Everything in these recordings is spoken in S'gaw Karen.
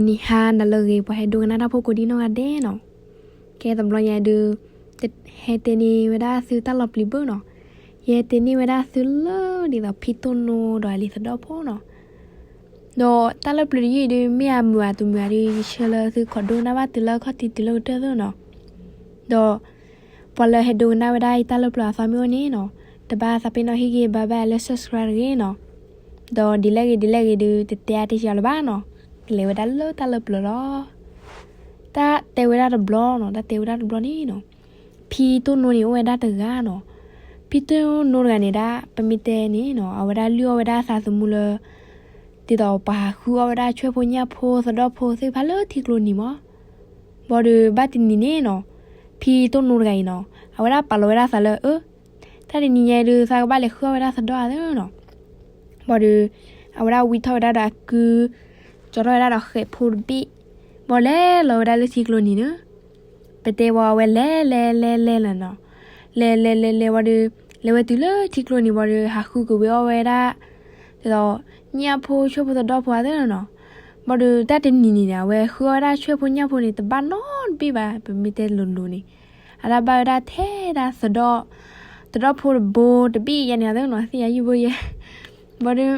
ဂီၤနံၤဟါနၤလၢအဂ့ၤ ပှၤဟဲဒိကနၣ်တၢ်ဖိကိးဒံနီၢ်ဂၤဒဲးနီၤ. ကဲတဘျီညါဒုး ဟဲတဲန့ၢ်ဝဲဒၣ်သုတၢ်လီၤပျံၤဘၣ်နီၤ. ယဟဲတဲန့ၢ်ဝဲဒၣ်သုလၢဒ်သိးဖံတိၢ်နိဒီးအလံၤသဒီၣ်ဖိနီၤ. ဒီးတၢ်လၢပျၢၤတယုၢ်အံၤဒုး မ့ၢ်အမုာ်ဧါတမုာ်ဧါဒုး ယဆၢလၢသုခိးဒိကနၣ်ဘၣ်တုၤလၢခီၣ်ထံးတုၤလၢကတၢၢ်သ့နီၤ. ဒီးပှၤလၢဟဲဒိကနၣ်ဝဲဒၣ်ယတၢ်လၢပျၢၤအသီမ့ၢ်အိၣ်န့ၣ်နီၤ, တဘၣ်သးပ့ၤနီၣ်ဟ့ၣ်ဂံၢ်ဘါဘၣ်လၢ subscribe တဂ့ၤနီၤ. ဒီးဒ်လဲၣ်ဂ့ၤဒ်လဲၣ်ဂ့ၤဒုး တတဲအါတဲစှၤလၢၤဘၣ်နီၤ, ကလဲၤဝဲဒၣ်လၢတၢ်လၢပျၢၤလီၤ. တၢ်တဲဝဲဒၣ်တဘျီနီၤ, တၢ်တဲဝဲဒၣ်တဘျီန့ၣ်နီၤ, ဖံတိၢ်နိန့ၣ်အိၣ်ဝဲဒၣ်တဂၤနီၤ. ဖံတိၢ်နိတဂၤန့ၣ်ဒၣ် ပမ့ၢ်တဲန့ၣ်နီၤ, အဝဲဒၣ်လုၢ်အီၣ်ဝဲဒၣ်အသးသမူလၢ ဒ်သိးပှၤဟးဃုအီၣ်ဝဲဒၣ်ဆွဲၣ်ဖိညၣ်ဖိသဒီၣ်ဖိသ့ၣ်တဖၣ်လၢထံကျိနံၤမး. ဘၣ်ဒီးဘၣ်တနံၤန့ၣ်နီၤ, ဖံတိၢ်နိတဂၤအံၤနီၤ, အဝဲဒၣ်ပာ်လီၤဝဲဒၣ်သးလၢ အၢ တၢ်တနံၤညါဒုး သးကဘၣ်လဲၤဃုအီၣ်ဝဲဒၣ်သဒီၣ်ဧါသ့နီၤ. ဘၣ်ဒီး အဝဲဒၣ်ဝံထီၣ်ဝဲဒၣ်ဒီးအကု, ကၠီထီၣ်ဝဲဒၣ်ဒီးဃဲးဖိတဘ့ၣ်, ဘၣ်ဒီးလဲၤလီၤဝဲဒၣ်လၢထံကျိနံၤန့ၣ် ပတဲဝဲအဝဲလဲၤလဲၤလဲၤလဲၤလီၤနီၤ. လဲၤလဲၤလဲၤလဲၤဘၣ်ဒီး လဲၤဝဲတုၤလၢထံကျိနံၤဘၣ်ဒီး ဟးဃုက့ၤဝဲအီၣ်ဝဲဒၣ် ဒ်သိး ညၣ်ဖိဆွဲၣ်ဖိသဒီၣ်ဖိဧါသ့နီၤ. ဘၣ်ဒီးတၢ်တနံၤန့ၣ်န့ၣ် အဝဲဃုအီၣ်ဝဲဒၣ်ဆွဲၣ်ဖိညၣ်ဖိန့ၣ် တဘၣ်နီတဘ့ၣ်ဘၣ်, ပမ့ၢ်တဲလိၤလိၤန့ၣ် အတၢ်ဘၣ်ဝဲဒၣ်ထဲဒၣ်သဒီၣ်, သဒီၣ်ဖိတဘိတဘ့ၣ်ယဲန့ၣ်ဧါသ့နီၤ, သ့ၣ်ယၤယုၢ်ဘိယဲ. ဘၣ်ဒီး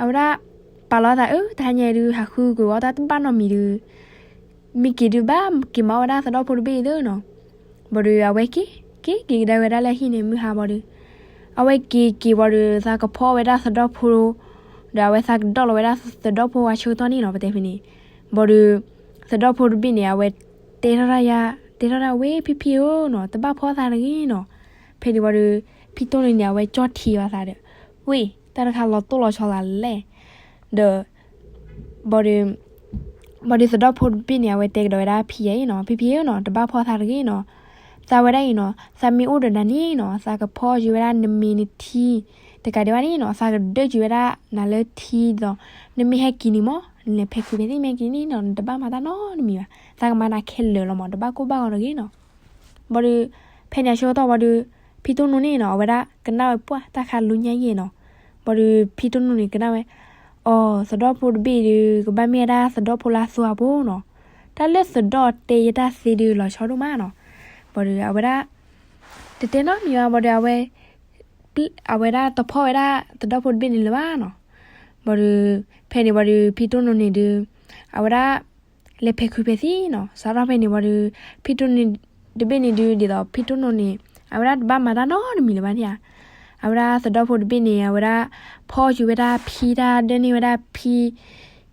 အဝဲဒၣ်ပာ်လီၤသး အၢ တဟါညါဒုး ဟးဃုက့ၤဝဲအီၣ်တၢ်တဘၣ်နီတမံၤဒုး မ့ၢ်က့ၤဒုးဘၣ်က့ၤမၤအီၣ်ဝဲဒၣ်သဒီၣ်ဖိတဘ့ၣ်အံၤသ့နီၤ. ဘၣ်ဒီးအဝဲက့ၤ က့ၤက့ၤကဒါဝဲဒၣ်လၢဟံၣ်န့ၣ် မုၢ်ဟါဘၣ်ဒီး အဝဲက့ၤက့ၤဘၣ်ဒီး သးကဖီဝဲဒၣ်သဒီၣ်ဖိ, ဒီးအဝဲသးကဒီၣ်လီၤဝဲဒၣ်သဒီၣ်ဖိအဆၢကတီၢ်န့ၣ်နီၤ ပတဲဖဲန့ၣ်. ဘၣ်ဒီး သဒီၣ်ဖိတဘ့ၣ်န့ၣ် အဝဲတဲထီၣ်တၢ်ယၤ, တဲထီၣ်တၢ်ဝဲဖံဖံဧၢနီၤ, တဘၣ်ဖီသးတဂ့ၤနီၤ. ဖဲန့ၣ်ဘၣ်ဒီး ဖံတိၢ်နိန့ၣ် အဝဲကၠီထံးအသးဒီး ဝ့ၢ် တၢ်တခါလီၤတိၢ်လီၤဆီသးလဲၣ် ဒီး ဘၣ်ဒီး ဘၣ်ဒီးသဒီၣ်ဖိတဘ့ၣ်န့ၣ် အဝဲတဲကဒီးဝဲဒၣ်ဖံယၤအံၤနီၤ, ဖံဖံဧၢနီၤ, တဘၣ်ဖီသးတဂ့ၤနီၤ. သးဝဲဒၣ်အံၤနီၤ, သးမ့ၢ်အိၣ်ဒီးနၤန့ၣ်နီၤ, သးကဖီယုာ်ဝဲဒၣ်နမ့ၢ်နထံ, တကးဒံးဘၣ်န့ၣ်နီၤ, သးကဒၢယုာ်ဝဲဒၣ်နၤလၢထံဒီး နမ့ၢ်ဟဲက့ၤန့ၣ်မး, နလဲၤဖဲးခုးဖဲးသံၣ်မ့ၢ်ဟဲက့ၤန့ၣ်နီၤ, နတဘၣ်မၤတၢ်နီတမံၤဘၣ်, သးကမၤနၤခဲလၢာ်လီၤမး, တဘၣ်ကိၢ်ဘၣ်ဂီၤတဂ့ၤနီၤ. ဘၣ်ဒီး ဖဲန့ၣ်အဆၢကတီၢ်ဘၣ်ဒီး ဖံတိၢ်နိန့ၣ်နီၤ, အဝဲဒၣ်ကနၣ်ဝဲပှၢ်တၢ်ခါလူညါယဲၢ်နီၤ. ဘၣ်ဒီးဖံတိၢ်နိန့ၣ်ကနၣ်ဝဲ, အိ သဒီၣ်ဖိတဘ့ၣ်ဒီး ကဘၣ်မ့ၢ်ဝဲဒၣ်သဒီၣ်ဖိလၢအသိအပူၤနီၤ. တၢ်လၢသဒီၣ်တဲယတၢ်သ့ဒုးလီၤဆီဒိၣ်မးနီၤ. ဘၣ်ဒီးအဝဲဒၣ် တတဲနီတမံၤဘၣ်, ဘၣ်ဒီးအဝဲ အဝဲဒၣ်တဖီၣ်ဝဲဒၣ်သဒီၣ်ဖိတဘ့ၣ်န့ၣ်လၢၤဘၣ်နီၤ. ဘၣ်ဒီး ဖဲန့ၣ်ဘၣ်ဒီး ဖံတိၢ်နိန့ၣ်ဒုး အဝဲဒၣ် လဲၤဖဲးခုးဖဲးသံၣ်နီၤ. စးထီၣ်ဖဲန့ၣ်ဘၣ်ဒီး ဖံတိၢ်နိတဘ့ၣ်န့ၣ်ဒုး ဒ်သိးဖံတိၢ်နိန့ၣ် အဝဲဒၣ်တဘၣ်မၤတၢ်နီတမံၤလၢၤဘၣ်န့ၣ်ဧါ. အဝဲဒၣ်သဒီၣ်ဖိတဘ့ၣ်န့ၣ် အဝဲဒၣ် ဖီၣ်ယုာ်ဝဲဒၣ်ဖံတၢ်ဒၢန့ၢ်ဝဲဒၣ်ဖံ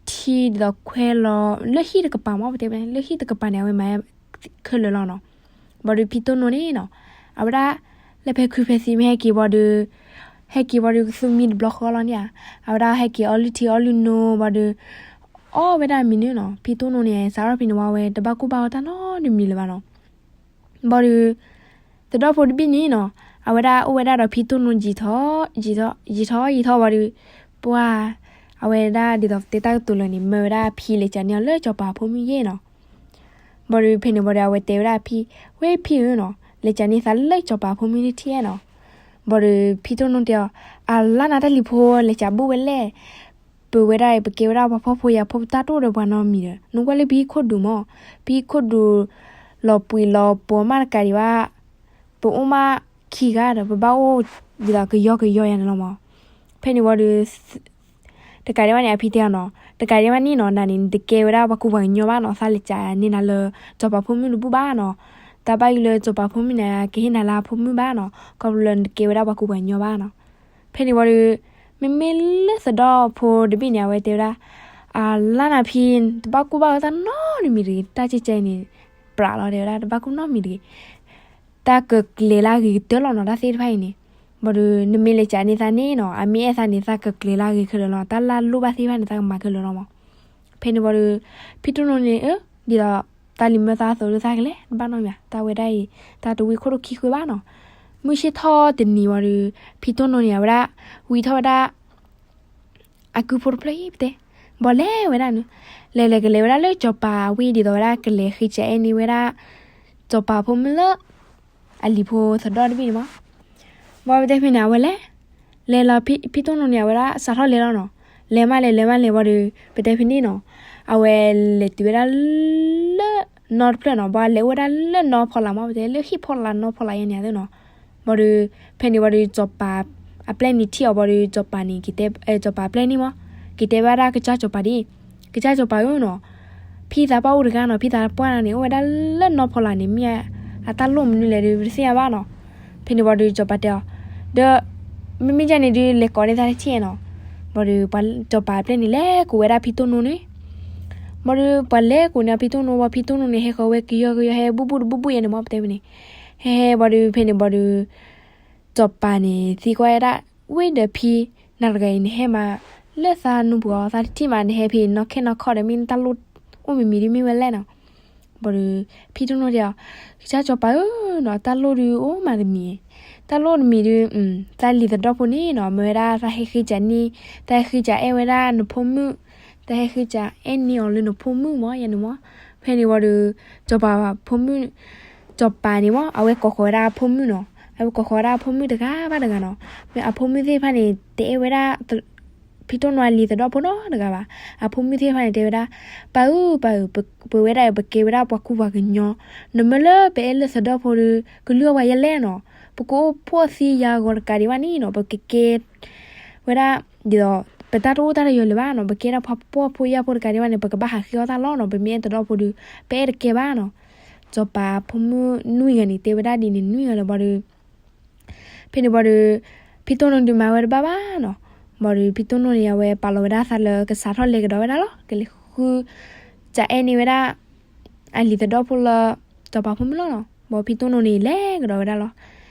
ထံဒ်သိးခွဲလီၤ လၢဟံၣ်တကပၤမး ပတဲဝဲ လၢဟံၣ်တကပၤန့ၣ် အဝဲမၤ ခဲလၢာ်လီၤနီၤ. ဘၣ်ဒီးဖံတိၢ်နိန့ၣ်နီၤ အဝဲဒၣ် လဲၤဖဲးခုးဖဲးသံၣ်မ့ၢ်ဟဲက့ၤဘၣ်ဒီး ဟဲက့ၤဘၣ်ဒီးကသူၣ်မံတဘျီဃီလီၤန့ၣ်ဧါ. အဝဲဒၣ်ဟဲက့ၤအီလုၢ်ထံအီလုၢ်နိဘၣ်ဒီး အီၣ်ဝဲဒၣ်မံၤန့ၣ်နီၤ. ဖံတိၢ်နိန့ၣ် စးထီၣ်ဖဲန့ၣ်ဝဲ အဝဲတဘၣ်ကိၢ်ဘၣ်ဂီၤတၢ်နီတမံၤလၢၤဘၣ်နီၤ. ဘၣ်ဒီး သဒီၣ်ဖိတဘ့ၣ်န့ၣ်နီၤ အဝဲဒၣ်အိၣ်ဝဲဒၣ်ဒီးဖံတိၢ်နိယံာ်ထီၣ် ယံာ်ထီၣ် ယံာ်ထီၣ်ယံာ်ထီၣ်ဘၣ်ဒီး ပှၤ အဝဲဒၣ်ဒ်သိးတဲတၢ်ကတိၤလၢာ်န့ၣ် မၢဝဲဒၣ်ဖံလဲၤကးန့ၢ်အီၤလၢစီၤပၤဖိမုၣ်ယဲၢ်နီၤ. ဘၣ်ဒီးဖဲန့ၣ်ဘၣ်ဒီး အဝဲတဲဝဲဒၣ်ဖံ ဝဲဖံဧၢနီၤ လဲၤကးန့ၢ်သးလၢစီၤပၤဖိမုၣ်တထံၣ်နီၤ. ဘၣ်ဒီးဖံတိၢ်နိတဲအီၤ အလါနၤတၢ်လံၤဖိ လဲၤကးဘၣ်ဝဲလဲၣ် ပဝဲဒၣ်အံၤ ပကဲဝဲဒၣ်ပှၤဖှီၣ်ဖိယာ်ဖိ ပတၢ်တအိၣ်ဒီးပှၤနီတမံၤဒီး နကွၢ်လၢပဟံၣ်ခိၣ်ဒူၣ်မး ပဟံၣ်ခိၣ်ဒူၣ် လီၤပှံၤလီၤပှီၤမးတကးဒံးဘၣ် ပအိၣ်မးခံဂၤဒီး ပဘၣ်အိၣ်ဒ်သိးကယီကယီယၤန့ၣ်လီၤမး. ဖဲန့ၣ်ဝံၤဒီး တကးဒံးဘၣ်န့ၣ် အဖံတဲအီၤနီၤ တကးဒံးဘၣ်န့ၣ်နီၤ နၤန့ၣ် နတကဲဝဲဒၣ်ပှၤကူပှၤကညီဘၣ်နီၤ သးလဲၤကးန့ၢ်နၤလၢ စီၤပၤဖိမုၣ်တဘူၣ်ဘၣ်နီၤ. တၢ်ဘၣ်ယိၣ်လၢစီၤပၤဖိမုၣ်န့ၣ် ကဟ့ၣ်နၤလၢအဖိမုၣ်ဘၣ်နီၤ ခီဖျိလၢနတကဲဝဲဒၣ်ပှၤကူပှၤကညီဘၣ်နီၤ. ဖဲန့ၣ်ဝံၤဒီး မ့မ့ၢ်လၢသဒီၣ်ဖိတဘ့ၣ်န့ၣ် အဝဲတဲဝဲဒၣ် အလါနၤဖံ တဘၣ်ကူၣ်ဘၣ်ဝဲတၢ်နီတမံၤတဂ့ၤ တၢ်ကဲကဲအံၤန့ၣ် ပြးလီၤတဲဝဲဒၣ် တဘၣ်ကူၣ်နီတမံၤတဂ့ၤ တၢ်ကကျဲၤလၢအဂ့ၤကတၢၢ်လီၤနီၤ တၢ်သ့ၣ်တဖၣ်အံၤန့ၣ်. ဘၣ်ဒီး နမ့ၢ်လဲၤကးန့ၢ်သးန့ၣ်နီၤ အမ့ၢ်အဲၣ်သးန့ၣ် သးကကျဲၤလၢအဂ့ၤခဲလၢာ်လီၤ တၢ်လၢလိၣ်ဘၣ်သ့ၣ်တဖၣ်န့ၣ် သးကမၤခဲလၢာ်လီၤမး. ဖဲန့ၣ်ဝံၤဒီး ဖံတိၢ်နိန့ၣ် အၢ ဒ်သိး တၢ်လံၤမၢသးအသိးလၢသးကလဲၤ တဘၣ်နီတမံၤ တၢ်ဝဲဒၣ်အံၤ တၢ်တဝံခိၣ်တခံဃုဘၣ်နီၤ. မုၢ်ဆ့ၣ်ထီၣ်တနံၤဝံၤဒီး ဖံတိၢ်နိန့ၣ် အဝဲဒၣ် ဝံထီၣ်ဝဲဒၣ် အကုဖိတဖျၢၣ်အံၤပတဲ ဘၣ်လဲၤဝဲဒၣ်န့ၣ် လဲၤလဲၤကလဲၤဝဲဒၣ်လၢစီၤပၤအဝ့ၢ်ဒ်သိးဝဲဒၣ်ကလဲၤဃ့ကအဲၣ်န့ၢ်ဝဲဒၣ် စီၤပၤဖိမုၣ်လၢ အလံၤဖိသဒီၣ်တဘ့ၣ်န့ၣ်မး. ဘၣ်ပတဲဖဲန့ၣ် အဝဲလဲၤ လဲၤလီၤဖံတိၢ်နိန့ၣ် အဝဲဒၣ်စးထီၣ်လဲၤလီၤနီၤ. လဲၤမးလဲၤ လဲၤမးလဲၤဝံၤဒီး ပတဲဖဲန့ၣ်နီၤ အဝဲလဲၤတုၤဝဲဒၣ်လၢ နီတဖျၢၣ်နီၤ, ဘၣ်လဲၤအိၣ်ဝဲဒၣ်လၢနီဖီလာ်မး, ပတဲလၢဟံၣ်ဖီလာ်နီဖီလာ်ယဲန့ၣ်သ့နီၤ. ဘၣ်ဒီး ဖဲန့ၣ်ဝံၤဒီး စီၤပၤ အပျဲၢ်န့ၣ်ထံၣ်အီၤဘၣ်ဒီး စီၤပၤန့ၣ် စီၤပၤအပျဲၢ်န့ၣ်မး က့ၤတဲဘၣ်ဒၣ်ကစၢ်စီၤပၤဒ်အံၤ, ကစၢ်စီၤပၤဧၢနီၤ, ဖံသးပှၢ်အိၣ်တဂၤနီၤ, ဖံသးပှၢ်န့ၣ် အိၣ်ဝဲဒၣ်လၢနီဖီလာ်န့ၣ် မ့ၢ်အတၢ်လိၣ်မနုၤလဲၣ်ဒီး ပတသ့ၣ်ညါဘၣ်နီၤ. ဖဲန့ၣ်ဝံၤဒီး စီၤပၤတဲအီၤ, ဒီး မ့မ့ၢ်ဒ်န့ၣ်ဒီး လဲၤကိးန့ၢ်သးတထံၣ်နီၤ. ဘၣ်ဒီး စီၤပၤအပျဲၢ်န့ၣ် လဲၤကိးဝဲဒၣ်ဖံတိၢ်နိန့ၣ်, ဘၣ်ဒီး ပှၤလဲၤကိးန့ၢ်ဖံတိၢ်နိ ဘၣ်ဖံတိၢ်နိန့ၣ် ဟဲဃီၤဝဲကယီကယီ ဟဲဘူၣ်ဘူၣ်တဘူၣ်ဘူၣ်ယဲန့ၣ်မး ပတဲဖဲန့ၣ်, ဟဲဟဲဘၣ်ဒီး ဖဲန့ၣ်ဘၣ်ဒီး စီၤပၤန့ၣ် သံကွၢ်ဝဲဒၣ်, ဝ့ၢ်ဒီးဖံ နၤတဂၤအံၤ နဟဲမးလၢသးနူပူၤအီၤ သးတထံၣ်မး နဟဲဖဲနီၢ်ခဲနီၢ်ခီဒီး မ့ၢ်နတၢ်လိၣ်အိၣ်မံၤမံၤဒ်မ့ၢ်ဝဲလဲၣ်နီၤ. ဘၣ်ဒီး ဖံတိၢ်နိတဲအီၤ, ကစၢ်စီၤပၤဧၢနီၤ, တၢ်လိၣ်ဒုးအိၣ်မးတမံၤ, တၢ်လိၣ်တမံၤဒုး သးလံၤသဒီၣ်ဖိန့ၣ်နီၤ မၢဝဲဒၣ်သးဟဲဃ့စးန့ၢ်, သးဟဲဃ့စးအဲၣ်ဝဲဒၣ်နဖိမုၣ်, သးဟဲဃ့စးအဲၣ်န့ၢ်အီၤလၢနဖိမုၣ်မး ယဲန့ၣ်မး. ဖဲန့ၣ်ဝံၤဒီး စီၤပၤဖိမုၣ်, စီၤပၤန့ၣ်မး အဝဲကိးဃီၤဝဲဒၣ်အဖိမုၣ်နီၤ, အဝဲကိးဃီၤဝဲဒၣ်အဖိမုၣ်တဂၤဘၣ်တဂၤနီၤ, မ့ၢ်အဖိမုၣ်သ့ၣ်တဖၣ်န့ၣ် တအဲၣ်ဝဲဒၣ် ဖံတိၢ်နိအလံၤသဒီၣ်ဖိနီတဂၤဘၣ်. အဖိမုၣ်သ့ၣ်တဖၣ်န့ၣ် တဲဝဲဒၣ်, ပၢ်ဧၢ ပၢ်ဧၢ, ပဝဲဒၣ်အံၤ ပကဲဝဲဒၣ်ပှၤကူပှၤကညီ, နမၢလၢပအဲၣ်လၢသဒီၣ်ဖိဒီး ကလုၢ်အီၣ်ပှၤယဲလဲၣ်နီၤ, ပကအိၣ်ဖှီၣ်သံယၤဂီၤတကးဒံးဘၣ်န့ၣ်နီၤ, ပကကဲ ဝဲဒၣ် ဒ်သိး ပတၢ်တအိၣ်တၢ်တယီၤလၢၤဘၣ်နီၤ, ပကဲဒၣ်ပှၤဖှီၣ်ဖိယာ်ဖိတကးဒံးဘၣ်န့ၣ် ပကဘၣ်ဟးဃ့အီၣ်တၢ်လီၤနီၤ, ပမ့ၢ်အဲၣ်သဒီၣ်ဖိဒီး ပအဲၣ်တကဲဘၣ်နီၤ. စီၤပၤဖိမုၣ်နွံဂၤန့ၣ် တဲဝဲဒၣ်ဒ်န့ၣ်နွံဂၤလၢၤဘၣ်ဒီး ဖဲန့ၣ်ဘၣ်ဒီး ဖံတိၢ်နိဒုးမၤဝဲတဘၣ်ဘၣ်နီၤ. ဘၣ်ဒီးဖံတိၢ်နိန့ၣ် အဝဲပာ်လီၤဝဲဒၣ်သးလၢကစးထီၣ်လဲၤကဒီးဝဲဒၣ်လီၤ, ကလဲၤဃု စးအဲၣ်န့ၢ်ဝဲဒၣ် အလံၤသဒီၣ်ဖိလၢ စီၤပၤဖိမုၣ်လီၤနီၤ. ဘၣ်ဖံတိၢ်နိန့ၣ် လဲၤကဒီးဝဲဒၣ်လီၤ.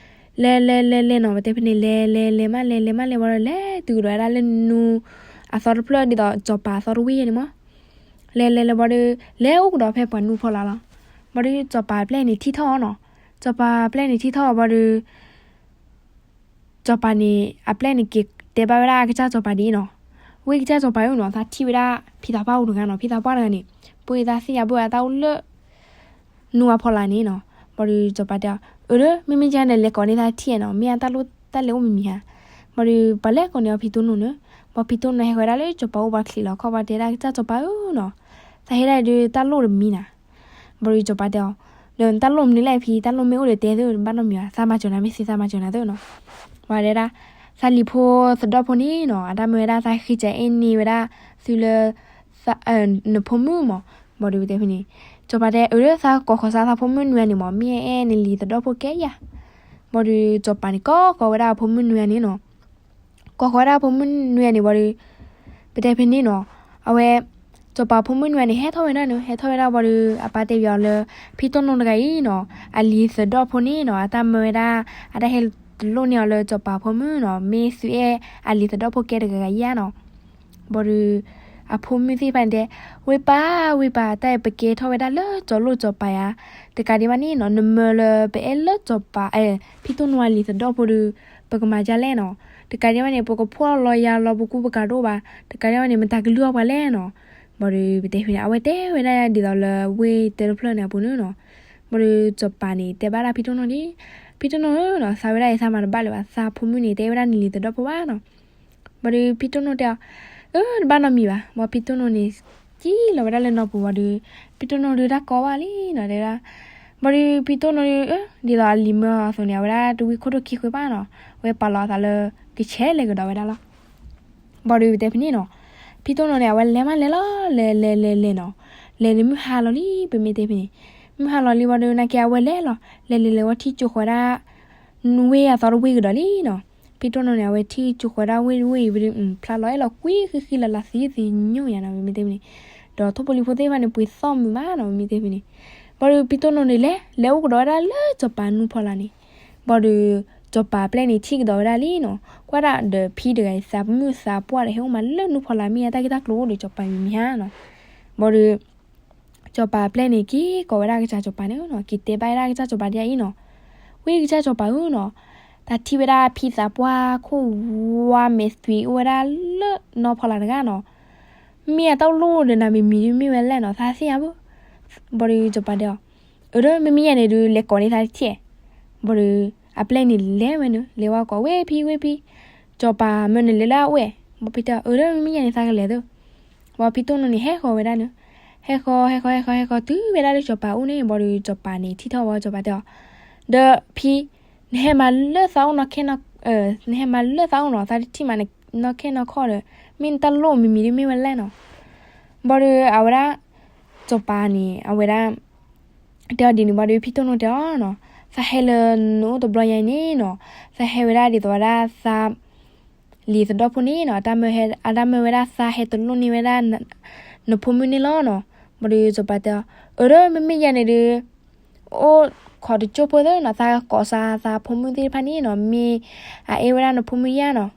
လဲၤလဲၤလဲၤလဲၤနီၤ, ပတဲဖဲန့ၣ် လဲၤလဲၤလဲၤမးလဲၤလဲၤမးလဲၤဘၣ်ဒီး လဲၤတုၤကဒီးဝဲဒၣ်လၢနူ အသီတဖျၢၣ်ဒ်သိး စီၤပၤအသီတဝံၣ်ယဲန့ၣ်မး. လဲၤလဲၤလဲၤဘၣ်ဒီး လဲၤအိၣ်ကဒီးဖဲပှၤနူဖီလာ်လီၤ. ဘၣ်ဒီးစီၤပၤအပျဲၢ်န့ၣ်ထံၣ်ထီၣ်အီၤနီၤ. စီၤပၤအပျဲၢ်န့ၣ်ထံၣ်ထီၣ်အီၤဘၣ်ဒီး စီၤပၤန့ၣ် အပျဲၢ်န့ၣ်က့ၤတဲဘၣ်ဝဲဒၣ်ကစၢ်စီၤပၤဒ်အံၤနီၤ, ဝ့ၢ်ကစၢ်စီၤပၤဧၢနီၤ, သးထံၣ်ဝဲဒၣ် ဖံသးပှၢ်အိၣ်တဂၤနီၤ, ဖံသးပှၢ်တဂၤန့ၣ် ပှ့ၤသးသ့ၣ်ညါဘၣ်အတၢ်အိၣ်လၢ နူအဖီလာ်န့ၣ်နီၤ. ဘၣ်ဒီးစီၤပၤတဲအီၤ, အၢ မ့မ့ၢ်ကန့ၣ် လဲၤကိးန့ၢ်သးတထံၣ်နီၤ, မ့ၢ်အတၢ်လိၣ်တၢ်လဲၤအိၣ်မံၤမံၤဧါ. ဘၣ်ဒီးပှၤလဲၤကိးန့ၢ်အီၤဖံတိၢ်နိန့ၣ်, ဘၣ်ဖံတိၢ်နိဟဲဃီၤဝဲဒၣ်လၢစီၤပၤအိၣ်ဘၣ်ချံးလီၤခီၣ်ဘၣ် တဲဒၣ်ကစၢ်စီၤပၤဧၢနီၤ, သးဟဲဒၣ်အံၤဒီးတၢ်လိၣ်တမံၤနၤ. ဘၣ်ဒီးစီၤပၤတဲအီၤ, ဒီးနတၢ်လိၣ်မနုၤလဲၣ်ဖံ, တၢ်လိၣ်မ့ၢ်အိၣ်ဒီးတဲသ့, ဘၣ်နီတမံၤဘၣ်, သးမၤစၢၤနၤမ့ၢ်သ့ သးမၤစၢၤနၤသ့နီၤ. ဝဲဒၣ် သးလံၤဖိသဒီၣ်ဖိန့ၣ်နီၤ, အတၢ်မၢဝဲဒၣ်သးဃ့စးအဲၣ်န့ၢ်ဝဲဒၣ် သုလၢ နဖိမုၣ်မး. ဘၣ်ဒီးပတဲဖဲန့ၣ် စီၤပၤတဲ အၢ ဒီးသးကိးဃီၤစးသးဖိမုၣ်နွံဂၤန့ၣ်မး, မ့ၢ်အဲၣ်နလံၤသဒီၣ်ဖိကဲယၤ. ဘၣ်ဒီးစီၤပၤန့ၣ် ကိးဃီၤဝဲဒၣ်အဖိမုၣ်နွံဂၤန့ၣ်နီၤ. ကိးဃီၤဝဲဒၣ်အဖိမုၣ်နွံဂၤန့ၣ်ဘၣ်ဒီး ပတဲဖဲန့ၣ်နီၤ, အဝဲ စီၤပၤဖိမုၣ်နွံဂၤန့ၣ် ဟဲထီၣ်ဝဲဒၣ်န့ၣ်, ဟဲထီၣ်ဝဲဒၣ်ဘၣ်ဒီး အပၢ်တဲဘၣ်အီၤလၢ ဖံတိၢ်နိတဂၤအံၤနီၤ, အလံၤသဒီၣ်ဖိန့ၣ်နီၤ, အတၢ်မၢဝဲဒၣ် အတၢ်ဟဲတလိၣ်န့ၢ်အီၤလၢစီၤပၤဖိမုၣ်နီၤ, မ့ၢ်သုအဲၣ်အလံၤသဒီၣ်ဖိကဲတဂၤဂၤယၤနီၤ. ဘၣ်ဒီး အဖိမုၣ်သ့ၣ်တဖၣ်န့ၣ်တဲ, ဝ့ၢ်ပၢ် ဝ့ၢ်ပၢ်, တၢ်အံၤပကဲထီၣ်ဝဲဒၣ်လၢစီၤလိၣ်စီၤပၤယၤ, တကးဒံးဘၣ်န့ၣ်နီၤ, နမၢလၢပအဲၣ်လၢစီၤပၤ ဖံတိၢ်နိအလံၤသဒီၣ်ဖိဒီး ပကမၤဒ်လဲၣ်နီၤ. တကးဒံးဘၣ်န့ၣ် ပကဖှီၣ်လီၤယာ်လီၤပကူပကၤတအိၣ်ဘၣ်, တကးဒံးဘၣ်န့ၣ် မတၤကလုၢ်အီၣ်ပှၤလဲၣ်နီၤ. ဘၣ်ဒီးပတဲဖဲန့ၣ် အဝဲတဲဝဲဒၣ်ဒ်သိးလၢဝ့ၢ်တၢတဖျၢၣ်န့ၣ်အပူၤန့ၣ်နီၤ. ဘၣ်ဒီးစီၤပၤန့ၣ် တဲဘၣ်ဒၣ်ဖံတိၢ်နိန့ၣ်, ဖံတိၢ်နိဧၢနီၤ, သးဝဲဒၣ်အံၤ သးမၤတဘၣ်လၢၤဘၣ်, သးဖိမုၣ်န့ၣ်တဲဝဲဒၣ်နလံၤသဒီၣ်ဖိဘၣ်နီၤ. ဘၣ်ဒီးဖံတိၢ်နိတဲအီၤ, အၢ တဘၣ်နီတမံၤဘၣ်. ဘၣ်ဖံတိၢ်နိန့ၣ် ကံၣ်လီၤဝဲဒၣ်လၢနီၢ်ပူၤဘၣ်ဒီး ဖံတိၢ်နိဒုးတၢ်ကီဘၣ်လံနီၤ တဲဝဲဒၣ်. ဘၣ်ဒီးဖံတိၢ်နိဒုး ဒ်သိးအလံၤမၢအီၤအသိးန့ၣ် အဝဲဒၣ်တဝံခိၣ်ဒိၣ်ခံဃုာ်ဘၣ်နီၤ, အဝဲပာ်လီၤအသးလၢ ကဆဲးလဲၤကဒီးဝဲဒၣ်လီၤ. ဘၣ်ဒီးပတဲဖဲန့ၣ်နီၤ, ဖံတိၢ်နိန့ၣ် အဝဲလဲၤမးလဲၤလီၤ, လဲၤလဲၤလဲၤလဲၤနီၤ, လဲၤန့ၣ်မုၢ်ဟါလီၤလံ ပမ့ၢ်တဲဖဲန့ၣ်, မုၢ်ဟါလီၤလံဘၣ်ဒီး နာ်က့အဝဲလဲၤလီၤ, လဲၤလဲၤလဲၤဝဲထံၣ်ကၠိဃီၤဒၣ် ဝ့ၢ်အသီတဝ့ၢ်ကဒီးလံနီၤ. ဖံတိၢ်နိန့ၣ် အဝဲထံၣ်ကၠိဃီၤဒၣ်ဝ့ၢ်တဝ့ၢ်အံၤဘၣ်ဒီး ဖျါလီၤအဲၣ်လီၤကွံဃံဃံလၤလၤသံသံညိယၤနီၤ ပမ့ၢ်တဲဖဲန့ၣ်, ဒီးထိၣ်ဖိလံၤဖိသ့ၣ်တဖၣ်န့ၣ် ပှ့ၤသီၣ်မုာ်မးနီၤ ပမ့ၢ်တဲဖဲန့ၣ်. ဘၣ်ဒီးဖံတိၢ်နိန့ၣ်လဲၤ လဲၤအိၣ်ကဒီးဝဲဒၣ်လၢစီၤပၤနူဖီလာ်န့ၣ်, ဘၣ်ဒီး စီၤပၤအပျဲၢ်န့ၣ်ထံၣ်ကဒီးဝဲဒၣ်လံနီၤ, ကွၢ်ဒၣ်ဒီးဖံတဂၤအံၤ သးမုာ်သးပှၢ်ဒီး ဟဲအိၣ်မးလၢနူဖီလာ် မ့ၢ်အတၢ်ဂ့ၢ်တၢ်ကျိၤအိၣ်ဒီးစီၤပၤမံၤမံၤဧါနီၤ. ဘၣ်ဒီး စီၤပၤအပျဲၢ်န့ၣ် က့ၤကိးဝဲဒၣ်ကစၢ်စီၤပၤန့ၣ်နီၤ, က့ၤတဲဘၣ်ဝဲဒၣ်ကစၢ်စီၤပၤဒ်အံၤနီၤ, ဝ့ၢ်ကစၢ်စီၤပၤဧၢနီၤ, တၢ်ထံၣ်ဝဲဒၣ်ဖံသးပှၢ်ခိၣ်ဝါမဲာ်သွံးအိၣ်ဝဲဒၣ်လၢနီၢ်ဖီလာ်တဂၤနီၤ, မ့ၢ်အတၢ်လိၣ်ဒီးနၤမံၤမံၤဒ်မ့ၢ်ဝဲလဲၣ်နီၤ, သးသ့ၣ်ညါဘၣ်. ဘၣ်ဒီးစီၤပၤတဲအီၤ, အၢ ဒီးမ့မ့ၢ်ယဲန့ၣ်ဒုး လဲၤကိးန့ၢ်သးတထံၣ်. ဘၣ်ဒီး အပျဲၢ်န့ၣ်လဲၤဝဲန့ၣ် လဲၤဝဲကိး ဝ့ၢ်ဖံ ဝ့ၢ်ဖံ, စီၤပၤမၢနလဲၤလၢအအိၣ်ဝဲ. ဘၣ်ဖံတဲအီၤ အၢ ဒီးမ့မ့ၢ်ယဲန့ၣ် သးကလဲၤသၢ. ဘၣ်ဖံတိၢ်နိန့ၣ် ဟဲဃီၤဝဲဒၣ်န့ၣ် ဟဲဃီ ဟဲဃီ ဟဲဃီ ဟဲဃီ တုၤဝဲဒၣ်လၢစီၤပၤအိၣ်န့ၣ် ဘၣ်ဒီးစီၤပၤန့ၣ်ထံၣ်ထီၣ်ဝဲ စီၤပၤတဲအီၤ, ဒီးဖံ, နဟဲမၤလၢသးအိၣ်နီၢ်ခဲနီၢ်, နဟဲမၤလၢသးအိၣ်နီၤ, သးတထံၣ်မးနီၢ်ခဲနီၢ်ခီၣ်ဒီး, မ့ၢ်နတၢ်လိၣ်မံၤမံၤဒ်မ့ၢ်ဝဲလဲၣ်နီၤ. ဘၣ်ဒီးအဝဲဒၣ် စီၤပၤန့ၣ် အဝဲဒၣ် တဲအီၤဒ်န့ၣ် ဘၣ်ဒီးဖံတိၢ်နိၣ်တဲအီၤနီၤ, သးဟဲလၢနအိၣ်တဘျီညါအံၤန့ၣ်နီၤ, သးဟဲဝဲဒၣ်ဒ်သိးဝဲဒၣ်သး လံၤသဒီၣ်ဖိန့ၣ်နီၤ, အတၢ်မၢဝဲဒၣ်သးဟဲတလိၣ်န့ၢ်ဝဲဒၣ် နဖိမုၣ်န့ၣ်လီၤနီၤ. ဘၣ်ဒီးစီၤပၤတဲအီၤ, အၢ ဒီးမ့မ့ၢ်ယၤန့ၣ်ဒီး အိၣ်ခိးတကၠိၢ်ဖိသၢနီၤ, သးကိးစးသးဖိမုၣ်သ့ၣ်တဖၣ်န့ၣ်နီၤ, မ့ၢ်အအဲၣ်ဝဲဒၣ်နဖိမုၣ်ယါနီၤ.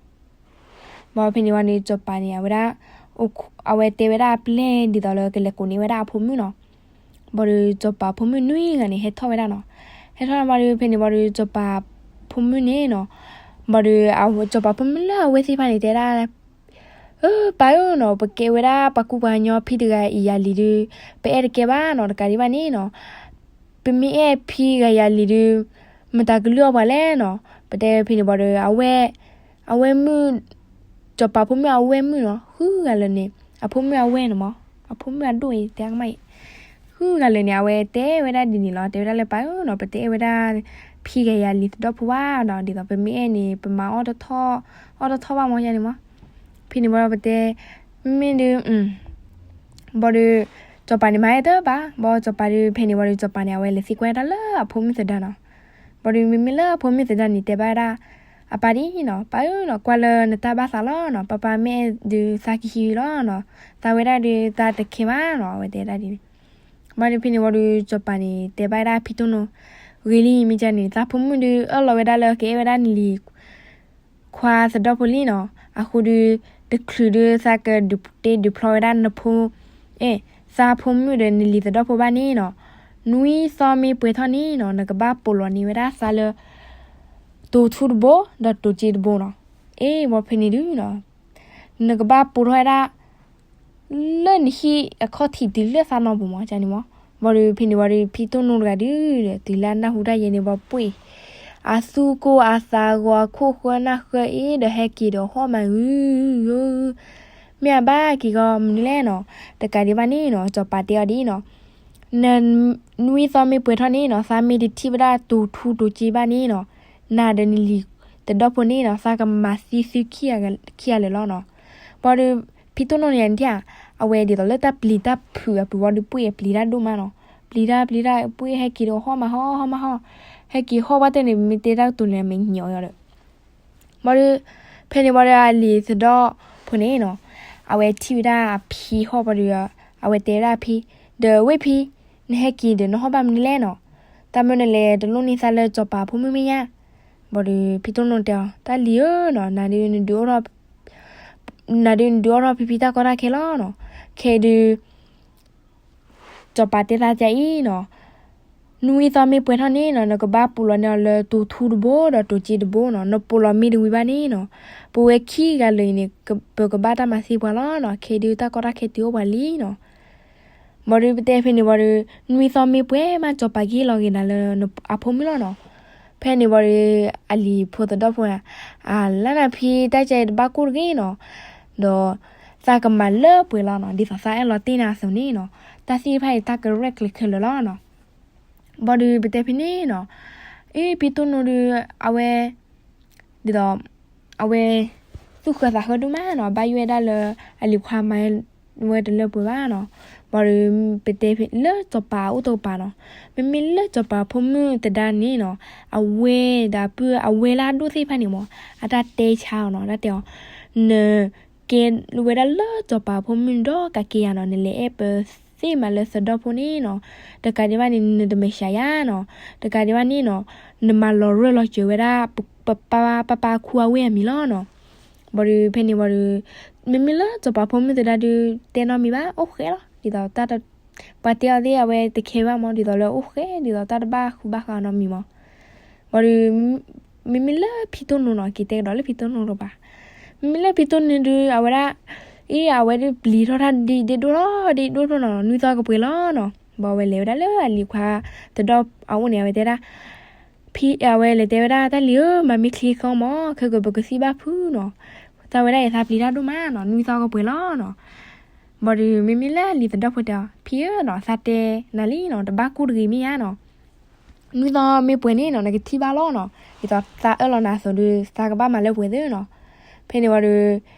ဘၣ်ဖဲန့ၣ်ဝံၤဒီးစီၤပၤန့ၣ် အဝဲဒၣ် အဝဲတဲဝဲဒၣ်အပျဲၢ်ဒ်သိးလၢကလဲၤကိးန့ၢ်ဝဲဒၣ်အဖိမုၣ်နီၤ. ဘၣ်ဒီးစီၤပၤဖိမုၣ်နွံဂၤန့ၣ် ဟဲထီၣ်ဝဲဒၣ်နီၤ. ဟဲထီၣ်ဘၣ်ဒီးဖဲန့ၣ်ဝံၤဒီးစီၤပၤဖိမုၣ်န့ၣ်နီၤ, ဘၣ်ဒီးစီၤပၤဖိမုၣ်လၢအဝဲသ့ၣ်တဖၣ်န့ၣ် တဲဒၣ် အၢ ပၢ်ဧၢနီၤ, ပကဲဝဲဒၣ်ပှၤကူပှၤကညီဖံတဂၤအံၤယၤလံၤဒီး ပအဲၣ်တကဲဘၣ်နီၤ, တကးဒံးဘၣ်န့ၣ်နီၤ, ပမ့ၢ်အဲၣ်ဖံဂၤယၤလံၤဒီး မတၤကလုၢ်အီၣ်ပှၤလဲၣ်နီၤ. ပတဲဖဲန့ၣ်ဝံၤဒီး အဝဲ အဝဲမုၣ် စီၤပၤဖိမုၣ်အဝဲမုၣ်နီၤ, ဃုဂၤလၢာ်န့ၣ် အဖိမုၣ်အဝဲန့ၣ်မး, အဖိမုၣ်အဒိၣ်အံၤ တဲကမၣ်အံၤ ဃုဂၤလၢာ်န့ၣ် အဝဲတဲဝဲဒၣ်ဒ်န့ၣ်လီၤ. တဲဝဲဒၣ်လၢပၢ်ဧၢနီၤ, ပတအဲၣ်ဝဲဒၣ်ဖံဂၤယၤလံၤသဒီၣ်ဖိဘၣ်နီၤ, ဒ်သိးပမ့ၢ်အဲၣ်န့ၣ် ပမၤအီၣ်တထီၣ် အီၣ်တထီၣ်ဘၣ်မးယါန့ၣ်မး. ဖဲန့ၣ်ဝံၤဒီးပတဲ မ့ၢ်ဒုး ဘၣ်ဒီး စီၤပၤန့ၣ်မၤအဲၣ်တဘၣ်, ဘၣ်စီၤပၤဒီးဖဲန့ၣ်ဝံၤဒီးစီၤပၤန့ၣ် အဝဲလဲၤသံကွၢ်တၢ်လၢအဖိမုၣ်သဒါနီၤ. ဘၣ်ဒီးမ့မ့ၢ်လၢအဖိမုၣ်သဒါန့ၣ် တဲဘၣ်ဝဲဒၣ် အပၢ်ဒ်နီၤ, ပၢ်ဧၢနီၤ, ကွၢ်လၢနတၢ်ဘၣ်သးလီၤနီၤ, ပၢ်ပၢ်မ့ၢ်အဲၣ်ဒုးသးကဟံးလီၤနီၤ, သးဝဲဒၣ်ဒီးသးတခဲဘၣ်နီၤ, အဝဲတဲဒၣ်ဒ်န့ၣ်. ဘၣ်ဒီးဖဲန့ၣ်ဝံၤဒီးစီၤပၤန့ၣ် တဲဘၣ်ဝဲဒၣ်ဖံတိၢ်နိၣ်, ဂ့ၤလံ မ့ၢ်ကန့ၣ် သးဖိမုၣ်ဒုးအၢၣ်လီၤဝဲဒၣ်လၢကအဲၣ်ဝဲဒၣ်နလံၤ ခွါသဒီၣ်ဖိလံနီၤ, အဃိဒီး တချုးဒုးသးကဒုးတ့ဒုးဖျီဝဲဒၣ်နဖိ, အဲၣ်, သးဖိမုၣ်ဒီးနလံၤသဒီၣ်ဖိဘၣ်န့ၣ်နီၤ, နွံသီမ့ၢ်ပှဲၤထီၣ်န့ၣ်နီၤ, နကဘၣ်ပိာ်လီၤန့ၢ်ဝဲဒၣ်သးလၢ တိၤထူတဘိ ဒီးတိၤစ့တဘိနီၤ. အ့ၣ် ဘၣ်ဖဲန့ၣ်ဒုးနီၤ, နကဘၣ်ပိာ်ထီၣ်ဝဲဒၣ် လၢနဟံၣ်အခီၣ်ထံးတုၤလၢသးနီၢ်ပူၤမး ကန့ၣ်မး. ဘၣ်ဒီးဖဲန့ၣ်ဝံၤဒီးဖံတိၢ်နိၣ်တဂၤဒုးဒီး တုၤလၢအနၢ်ဟူတၢ်ယဲန့ၣ်ဘၣ်ပှ့ၢ်, အသူၣ်ကိၢ်အသးဂီၤ အခိၣ်ဃၢနၢ်ဃၢအ့ၣ် ဒီးဟဲက့ၤဒီးဟီၣ်မးဂုၤဂုၤ, မ့ၢ်အဘၣ်က့ၤဂီၤမနုၤလဲၣ်နီၤ, တကးဒံးဘၣ်န့ၣ်နီၤ စီၤပၤတဲအီၤဒ်အံၤနီၤ, နနွံသီမ့ၢ်ပှဲၤထီၣ်န့ၣ်နီၤ, သးမ့ၢ်တထံၣ်ဝဲဒၣ်တိၤထူတိၤစ့ဘၣ်န့ၣ်နီၤ, နၤဒီးနလံၤသဒီၣ်ဖိန့ၣ်နီၤ သးကမၤသံသုခံဂၤလၢာ်လီၤနီၤ. ဘၣ်ဒီး ဖံတိၢ်နိၣ်န့ၣ် နထံၣ်ဧါ, အဝဲဒ်သိးလၢတၢ်ပျံၤတၢ်ဖုးအပူၤဝံၤဒီးပှ့ၢ်အပျံၤတၢ်ဒိၣ်မးနီၤ, ပျံၤတၢ်ပျံၤတၢ်ပှ့ၢ်ဟဲက့ၤဒီးဟီၣ်မးဟီၣ် ဟီၣ်မးဟီၣ်, ဟဲက့ၤဟီၣ်ဘၣ်တဲန့ၣ် မ့ၢ်တဲတၢ်ကတိၤန့ၣ် မ့ၢ်ညီအီၤဒီး ဘၣ်ဒီး ဖဲန့ၣ်ဝံၤဒီးအလံၤသဒီၣ်ဖိန့ၣ်နီၤ, အဝဲထံၣ်ဝဲဒၣ်အဖံဟီၣ်ဘၣ်ဒီး အဝဲတဲဝဲဒၣ်အဖံ, ဒီးဝ့ၢ်ဖံ, နဟဲက့ၤဒီးနဟီၣ်ဘၣ်မနုၤလဲၣ်နီၤ, တၢ်မၢနလဲၤတလိၣ်န့ၢ်သးလၢစီၤပၤဖိမုၣ်မ့ၢ်ညါ. ဘၣ်ဒီးဖံတိၢ်နိၣ်တဲအီၤ တၢ်လံၤဧၢနီၤ, နၤဒုးနဒုးအိၣ်ထီၣ်ဖံဖံတၢ်ကီတၢ်ခဲလီၤနီၤ, ခဲဒုး စီၤပၤတဲသးဒ်အံၤနီၤ, နွံသီမ့ၢ်ပှဲၤထီၣ်န့ၣ်နီၤ နကဘၣ်ပိာ်လီၤန့ၢ်အီၤလၢတိၤထူတဘိဒီးတိၤစ့တဘိနီၤ, နပိာ်လီၤမ့ၢ်တဝံၤဘၣ်န့ၣ်နီၤ, ပဝဲခံဂၤလၢာ်အံၤန့ၣ် ပကဘၣ်တၢ်မၤသံပှၤလီၤနီၤ, ခဲဒုးတၢ်ကီတၢ်ခဲတုၤအိၣ်ပှၤလံနီၤ. ဘၣ်ဒီးပတဲဖဲန့ၣ်ဝံၤဒီး နွံသီမ့ၢ်ပှဲၤမး စီၤပၤကဟ့ၣ်လီၤက့ၤနၤလၢအဖိမုၣ်လီၤနီၤ. ဖဲန့ၣ်ဝံၤဒီး အလံၤဖိသဒီၣ်ဖိန့ၣ် အလၢနၤဖံ တၢ်ကဲအံၤတဘၣ်ကိၢ်တဂ့ၤနီၤ, ဒီးသးကမၤလၢပှဲၤလီၤနီၤ, ဒ်သိးသးအဲၣ်လီၤတ့ၢ်နၤအသိးန့ၣ်နီၤ, တၢ်သ့ၣ်တဖၣ်အံၤတၢ်ကရဲၣ်ကျဲၤခဲလၢာ်လီၤနီၤ. ဘၣ်ဒီးပတဲဖဲန့ၣ်နီၤ, အ့ ဖံတိၢ်နိၣ်ဒီး အဝဲ ဒ်သိး အဝဲ သူၣ်ဃၢသးဃၢဒိၣ်မးနီၤ, ဘၣ်ယိၣ်ဝဲဒၣ်လၢ အလံၤခွါမၤဝဲတလၢပှဲၤဘၣ်နီၤ. ဘၣ်ဒီးပတဲဖဲလၢစီၤပၤအိၣ်တကပၤနီၤ, မ့မ့ၢ်လၢစီၤပၤဖိမုၣ်သဒါန့ၣ်နီၤ, အဝဲဒီးပုၢ်အဝဲလၢအဒိၣ်သ့ၣ်တဖၣ်န့ၣ်မး အတၢ်တဲဆါအီၤနီၤ, တၢ်တဲအီၤ န ကဲဝဲဒၣ်လၢစီၤပၤဖိမုၣ်ဒီးကးက့ၤယၤနီၤ, နလဲၤအဲၣ်ပသ့ၣ်မးလၢသဒီၣ်ဖိန့ၣ်နီၤ, တကးဒံးဘၣ်န့ၣ် နတမဲာ်ဆှးယၤနီၤ, တကးဒံးဘၣ်န့ၣ်နီၤ, နမၤလီၤရၢၢ်လီၤစၢၤဝဲဒၣ် ပပၢ်ပၢ်ပၢ်ခူအဝ့ၢ်အမံၤလီၤနီၤ. ဘၣ်ဒီးဖဲန့ၣ်ဝံၤဒီး မ့မ့ၢ်လၢစီၤပၤဖိမုၣ်သဒါဒုး တဲနီတမံၤဘၣ် အိၣ်ဃဲလီၤ, ဒ်သိးတၢ်တ ပှၤတဲအီၤသ့ၣ် အဝဲတခဲဘၣ်မး ဒ်သိးလၢအိၣ်ဃဲ ဒ်သိးတၢ်တဘၣ်ဃူဘၣ်ဃးနီတမံၤမး. ဘၣ်ဒီး မ့မ့ၢ်လၢဖံတိၢ်နိနီၤ က့ၤတဲကဒီးလၢဖံတိၢ်နိတကပၤ, မ့မ့ၢ်လၢဖံတိၢ်နိဒုး အဝဲဒၣ် အ့ အဝဲဒုးပျံၤထီၣ်တၢ်ဒ်ဒိၣ်ထီၣ်ဒ်ဒိၣ်ထီၣ်နီၤ နွံသီကပှဲၤလီၤနီၤ. ဘၣ်ဝဲလဲၤဝဲဒၣ်လၢအလံၤခွါသဒီၣ်အအိၣ်န့ၣ် အဝဲတဲဒၣ် ဖံ အဝဲလဲၤတဲဝဲဒၣ် တၢ်လံၤဧၢ မၤမ့ၢ်ချ့သီမး ခဲကပကသံဘၣ်ဖုနီၤ. သးဝဲဒၣ်အံၤသးပျံၤတၢ်ဒိၣ်မးနီၤ နွံသီကပှဲၤလီၤနီၤ. ဘၣ်ဒီးမ့မ့ၢ်လၢလံၤသဒီၣ်ဖိတဲအီၤ, ဖံဧၢနီၤ, သးတဲနၤလံနီၤ, တဘၣ်ကူၣ်တဂ့ၤမ့ၢ်ဧါနီၤ, နွံသီမ့ၢ်ပှဲၤန့ၣ်နီၤ နကထံၣ်ဘၣ်လီၤနီၤ, ဒ်သိးသးအၢၣ်လီၤနၤအသိးဒီး သးကဘၣ်မၤလၢပှဲၤသ့နီၤ. ဖဲန့ၣ်ဝံၤဒီး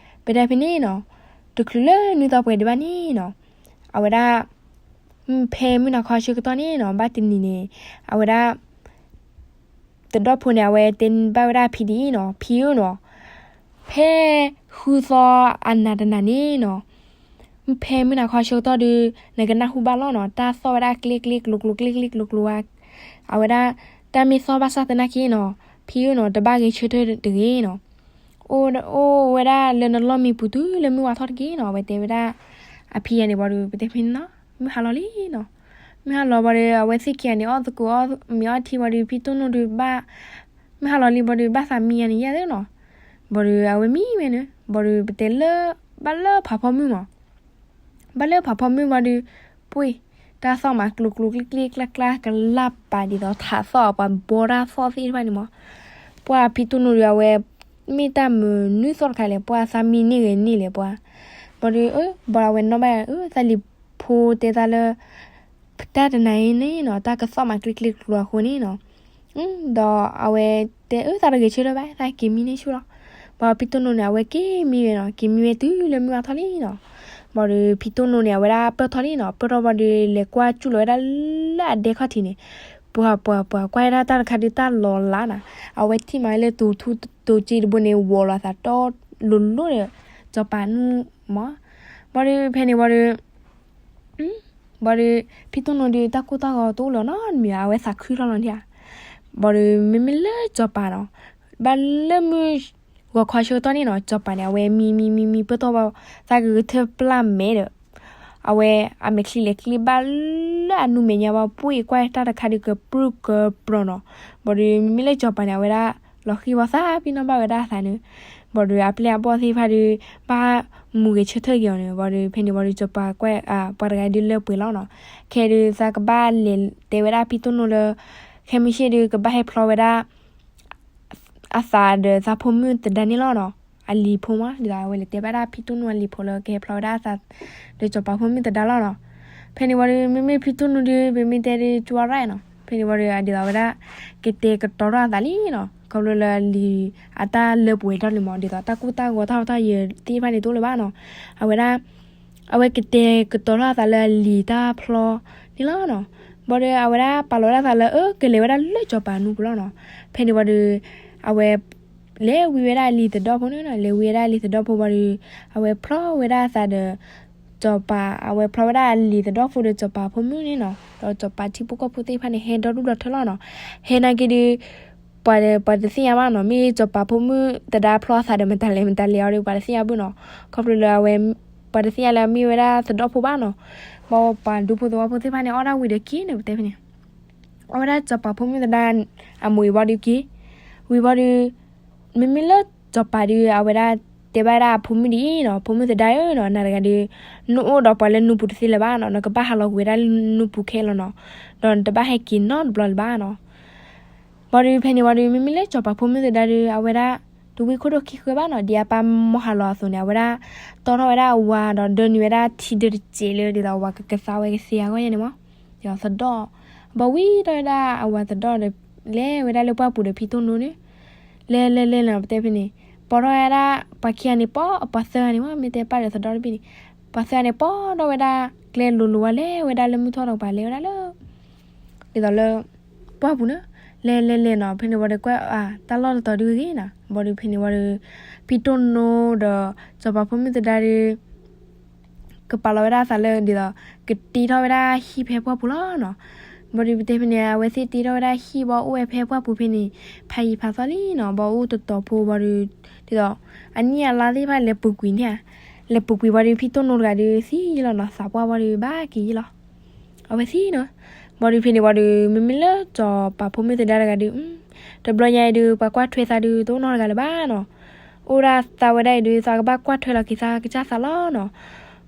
ပတဲဖဲန့ၣ်နီၤ, တချုးလၢနွံသီပှဲၤဒံးဘၣ်န့ၣ်နီၤ, အဝဲဒၣ် ဖဲမုၢ်နၤခီဆၢကတီၢ်န့ၣ်နီၤ ဘၣ်တနံၤန့ၣ် အဝဲဒၣ် သဒီၣ်ဖိန့ၣ် အဝဲတဲဘၣ်ဝဲဒၣ်ဖံဒ်အံၤနီၤ, ဖံဧၢနီၤ, ဖဲဃုသီအနၤတနၤန့ၣ်နီၤ, ဖဲမုၢ်နၤခီဆၢကတီၢ်ဒီး နကနၢ်ဟူဘၣ်လီၤနီၤ, တၢ်သီၣ်ဝဲဒၣ်ကျ့ကျ့ကျိၤကျိၤ ကျ့ကျ့ကျိၤကျိၤဧါ, အဝဲဒၣ် တၢ်မ့ၢ်သီၣ်ဘၣ်ဆၣ်သနာ်က့နီၤ, ဖံဧၢနီၤ, တဘၣ်ဂဲၤဆၢထၢၣ်တဂ့ၤနီၤ, အိၣ်အိၣ်ဝဲဒၣ်လၢနလီၢ်မံပူၤတုၤလၢမုၢ်ဝါထီၣ်တက့ၢ်နီၤ, အဝဲတဲဝဲဒၣ်အဖံယါန့ၣ်ဝံၤဒီး ပတဲဖဲန့ၣ်နီၤ, မုၢ်ဟါလီၤလံနီၤ, မုၢ်ဟါလီၤဝံၤဒီး အဝဲသ့ၣ်ခံဂၤန့ၣ် အီၣ်သကိးအီၣ်မ့ၤအီထံဝံၤဒီး ဖံတိၢ်နိဒီးဘၣ် မုၢ်ဟါလီၤလံဝံၤဒီး ဘၣ်သးမံယါန့ၣ်ယဲၢ်သ့နီၤ, ဝံၤဒီးအဝဲမံဝဲန့ၣ် ဝံၤဒီးပတဲလၢ ဘၣ်လၢဖးဖီမုၢ်မး ဘၣ်လၢဖးဖီမုၢ်ဝံၤဒီး ပှ့ၢ် တၢ်သီၣ်မးကျိၤကျိၤကျ့ကျ့ကျါကျါ ကလၢ်ပာ်ဒ်သိးထးသီၣ် ပှၤဘီတၢ်သီၣ်သ့ၣ်တဖၣ်န့ၣ်မး, ပှၢ်ဖံတိၢ်နိဒီး အဝဲ မ့ၢ်တၢ်မနုၤသီၣ်တခါလဲၣ် ပှၢ်သးမံန့ၢ်ဂ့ၤန့ၢ်လဲၣ်ပှၢ်, ဝံၤဒီး ဘၣ်ဒီးအဝဲနီၣ်ဘၣ် အၢ သးလံၤဖိတဲသးလၢ တၢ်တနၤအံၤန့ၣ်နီၤ တၢ်ကသီၣ်မးကျ့ကျ့ကျိၤကျိၤအဃိန့ၣ်နီၤ, ဒီးအဝဲတဲအၢ သးတဂဲၤဆၢထၢၣ်ဘၣ် သးက့ၤမံန့ၢ်ဆူၣ်လီၤ, ဘၣ်ဖံတိၢ်နိန့ၣ် အဝဲက့ၤမံဝဲနီၤ က့ၤမံဝဲတုၤလၢမုၢ်ဝါထီၣ်လံနီၤ, ဝံၤဒီးဖံတိၢ်နိန့ၣ် အဝဲဒၣ်ပၢၢ်ထီၣ်လံနီၤ ပၢၢ်ထီၣ်ဝံၤဒီး လဲၤကွၢ်စူၣ်လီၤဝဲဒၣ်လၢအဒဲခီၣ်ထံးန့ၣ်, ပှၤပှၤပှၤကွၢ်ဝဲဒၣ်တၢ်တခါဒုးတၢ်လီၤလးနီၤ, အဝဲထံၣ်မးလၢတိၤထူတိၤစ့တဘိန့ၣ် ဝီၤလီၤအသးတီလိၤလိၤဒီး စီၤပၤနူၢ်မး, ဝံၤဒီးဖဲန့ၣ်ဝံၤဒီး ဝံၤဒီး ဖံတိၢ်နိဒီး တၢ်ကိၢ်တၢ်ဂီၤတအိၣ်လၢၤနီတမံၤ အဝဲသးခုထီၣ်လီၤန့ၣ်ဧါ, ဝံၤဒီးမ့မ့ၢ်လၢစီၤပၤနီၤ, ဘၣ်လၢမုၢ်ဂီၤခီဆၢကတီၢ်န့ၣ်နီၤ စီၤပၤန့ၣ် အဝဲမံမံမံမံပၢၢ်ထီၣ်ဝံၤ သးကဂဲၤဆၢထၢၣ်ပျၢ်မဲာ်ဒီး အဝဲအမဲာ်ချံလဲၤချံဘၣ်လၢအနူမဲာ်ညါဝံၤ ပှ့ၢ်ကွၢ်တၢ်တခါဒုးကပြုၢ်ကပြီၤနီၤ, ဝံၤဒီးမ့မ့ၢ်လၢစီၤပၤန့ၣ် အဝဲဒၣ် လီၤဃံၤဝံၤသးပ့ၤနီၣ်ဘၣ်ဝဲဒၣ်အသးန့ၣ်, ဝံၤဒီးအပျဲၢ်အဘီၣ်သ့ၣ်တဖၣ်ဒီး ဘၣ်မူဂဲၤဆၢထၢၣ်က့ၤအီၤန့ၣ်, ဝံၤဒီးဖဲန့ၣ်ဝံၤဒီးစီၤပၤကွၢ် ပှၤတဂၤဒုးလၢပှဲၤလီၤနီၤ, ခဲဒုးသးကဘၣ်လဲၤတဲဝဲဒၣ်ဖံတိၢ်နိလၢ ခဲမုၢ်ဆ့ၣ်ဒုးကဘၣ်ဟဲဖျီဝဲဒၣ် အသးဒီးသးဖိမုၣ်သဒါန့ၣ်လီၤနီၤ, အလံၤဖိမး ဒ်သိးအဝဲလဲၤတဲဘၣ်ဒၣ်ဖံတိၢ်နိအလံၤဖိလၢကဟဲဖျီဝဲဒၣ်အသး ဒီးစီၤပၤဖိမုၣ်သဒါလီၤနီၤ, ဖဲန့ၣ်ဝံၤဒီး မ့မ့ၢ်ဖံတိၢ်နိဒီး ပမ့ၢ်တဲဒုးကၠူအရၣ်နီၤ, ဖဲန့ၣ်ဝံၤဒီး ဒ်သိးဝဲဒၣ် ကတဲာ်ကတီၤထီၣ်အသးလံနီၤ, ခီဖျိလၢအလံၤအတၢ်လၢပှဲၤထီၣ်လံမး ဒ်သိးတၢ်ကိၢ်တၢ်ဂီၤတၢ်ဟီၣ်တၢ်ယၢၤသ့ၣ်တဖၣ်န့ၣ်တအိၣ်လၢၤဘၣ်နီၤ, အဝဲဒၣ် အဝဲကတဲာ်ကတီၤထီၣ်အသးလၢအလံၤတၢ်ဖျီန့ၣ်လီၤနီၤ, ဘၣ်ဒီးအဝဲဒၣ်ပာ်လီၤဝဲဒၣ်အသးလၢ အၢ ကလဲၤဝဲဒၣ်လၢစီၤပၤနူပူၤလီၤနီၤ, ဖဲန့ၣ်ဝံၤဒီး အဝဲ လဲၤဝံၤဝဲဒၣ်အလံၤသဒီၣ်ဖိန့ၣ်နီၤ, လဲၤဝံၤဝဲဒၣ်အလံၤသဒီၣ်ဖိဝံၤဒီး အဝဲဖျီဝဲဒၣ်အသးဒီး စီၤပၤ အဝဲဖျီဝဲဒၣ်အလံၤသဒီၣ်ဖိဒီးစီၤပၤဖိမုၣ်န့ၣ်နီၤ, ဒီးစီၤပၤထံဖိကီၢ်ဖိသ့ၣ်တဖၣ်န့ၣ် ဟဲဒီဒူၣ်ဒီထၢလီၤနီၤ, ဟဲနာ်က့ဒီး ပှၤ ပှၤတသ့ၣ်ညါဘၣ်နီၤ, မ့ၢ်စီၤပၤဖိမုၣ်သဒါဖျီအသးဒီးမတၤလဲၣ်မတၤလဲၣ်အီၤဒီး ပှၤတသ့ၣ်ညါဘၣ်နီၤ, ခီဖျိလၢအဝဲ ပှၤတသ့ၣ်ညါလၢအမ့ၢ်ဝဲဒၣ်သဒီၣ်ဖိဘၣ်နီၤ, ဘၣ်ပှၤဒူဖိသဝီဖိသ့ၣ်တဖၣ်န့ၣ် အီၣ်ဒၣ်ဝံၤဒီးက့ၤန့ၣ် ပတဲဖဲန့ၣ် အီၣ်ဝဲဒၣ်စီၤပၤဖိမုၣ်သဒါအမိၢ်အံၤဝံၤဒီးက့ၤ, ဝံၤဝံၤဒီး မ့မ့ၢ်လၢစီၤပၤဒီး အဝဲဒၣ်တဲဘၣ်ဝဲဒၣ်အဖိမုၣ်ဒ်အံၤနီၤ, ဖိမုၣ်သဒါဧၢနီၤ, နၤတဂၤဒီး နအိၣ်ဒီးပှၤလၢနူပူၤတသ့လၢၤဘၣ်နီၤ, နကဘၣ်ဟးလီၤကွံာ်ဝဲဒၣ်လၢနူပူၤခဲလီၤနီၤ, ဒီးနတဘၣ်ဟဲက့ၤနီတဘျီလၢၤဘၣ်နီၤ. ဘၣ်ဒီးဖဲန့ၣ်ဝံၤဒီး မ့မ့ၢ်လၢစီၤပၤဖိမုၣ်သဒါဒီး အဝဲဒၣ် တဝံခိၣ်ဒိၣ်ခံဃၢဘၣ်နီၤ, ဒ်အပၢ်မၤဟးလီၤအသိးန့ၣ် အဝဲဒၣ် တီထီၣ်ဝဲဒၣ်အဝၤဒီးဒၢနုာ်ဝဲဒၣ်ထံဒၢတစဲးလၢ ဒ်သိးအဝၤကကသါဝဲကသ့အဂီၢ်ညါန့ၣ်မး, ဒ်သိးသဒီၣ် ဘၣ်ဝံၤထီၣ်ဝဲဒၣ်အဝၤသဒီၣ်ဒီး လဲၤဝဲဒၣ်လၢပှၢ်ပူၤဒီးဖံတိၢ်နိန့ၣ် လဲၤလဲၤလဲၤနီၤ ပတဲဖဲန့ၣ် ပိာ်ထီၣ်ဝဲဒၣ် ပှၤခံဂၤန့ၣ် ပိာ် ပှၤသၢဂၤန့ၣ်မး မ့ၢ်တဲပၢ်ဒီးသဒီၣ်တဘ့ၣ်န့ၣ် ပှၤသၢဂၤန့ၣ် ပိာ်ထီၣ်ဝဲဒၣ် ကျဲလိၤလိၤဝဲ လဲၤဝဲဒၣ်လၢမုၢ်ထီၣ်ဒီးပှၤလဲၤဝဲဒၣ်လၢ ဒ်သိးလၢ ပှၢ်ပူၤန့ၣ် လဲၤလဲၤလဲၤနီၤ ဖဲန့ၣ်ဝံၤဒီးကွၢ် တၢ်လီၢ်တတီၤဒုဂ့ၤနီၤ ဘၣ်ဒီးဖဲန့ၣ်ဝံၤဒီး ဖံတိၢ်နိဒီး စီၤပၤဖိမုၣ်သဒါဒီး ကပာ်လီၤဝဲဒၣ်အသးလၢဒ်သိး ကတ့ထီၣ်ဝဲဒၣ်ဟံၣ်ဖဲပှၢ်ပူၤလီၤနီၤ. ဘၣ်ဒီးပတဲဖဲန့ၣ် အဝဲသ့ၣ်တ့ထီၣ်ဝဲဒၣ်ဟံၣ်ဘၣ်အိၣ်ဝဲဖဲပှၢ်ပူၤဖဲန့ၣ် ဖးယံၤဖးသီလံနီၤ ဘၣ်အိၣ်တတီၤဖိဘၣ်ဒီး ဒ်သိး အနံၣ်အလါသ့ၣ်တဖၣ်လဲၤပူၤကွံာ်န့ၣ်ဧါ လဲၤပူၤကွံာ်ဘၣ်ဒီးဖံတိၢ်နိတဂၤဒီးသံယံလီၤနီၤ သးပှၢ်ဘၣ်ဒီးဘၣ်က့ၤယံလီၤ အဝဲသ့ၣ်နီၤ. ဘၣ်ဒီးဖဲန့ၣ်ဝံၤဒီး မ့မ့ၢ်လၢစီၤပၤဖိမုၣ်သဒါတဂၤဒီး တဘျီညါအံၤဒီး ပှၤကွၢ်ထွဲသးဒီးတအိၣ်နီတဂၤလၢၤဘၣ်နီၤ. အိၣ်ဒၣ်သးဝဲဒၣ်အံၤဒီး သးကဘၣ်ကွၢ်ထွဲလီၤက့ၤသးကစၢ်သးလီၤနီၤ.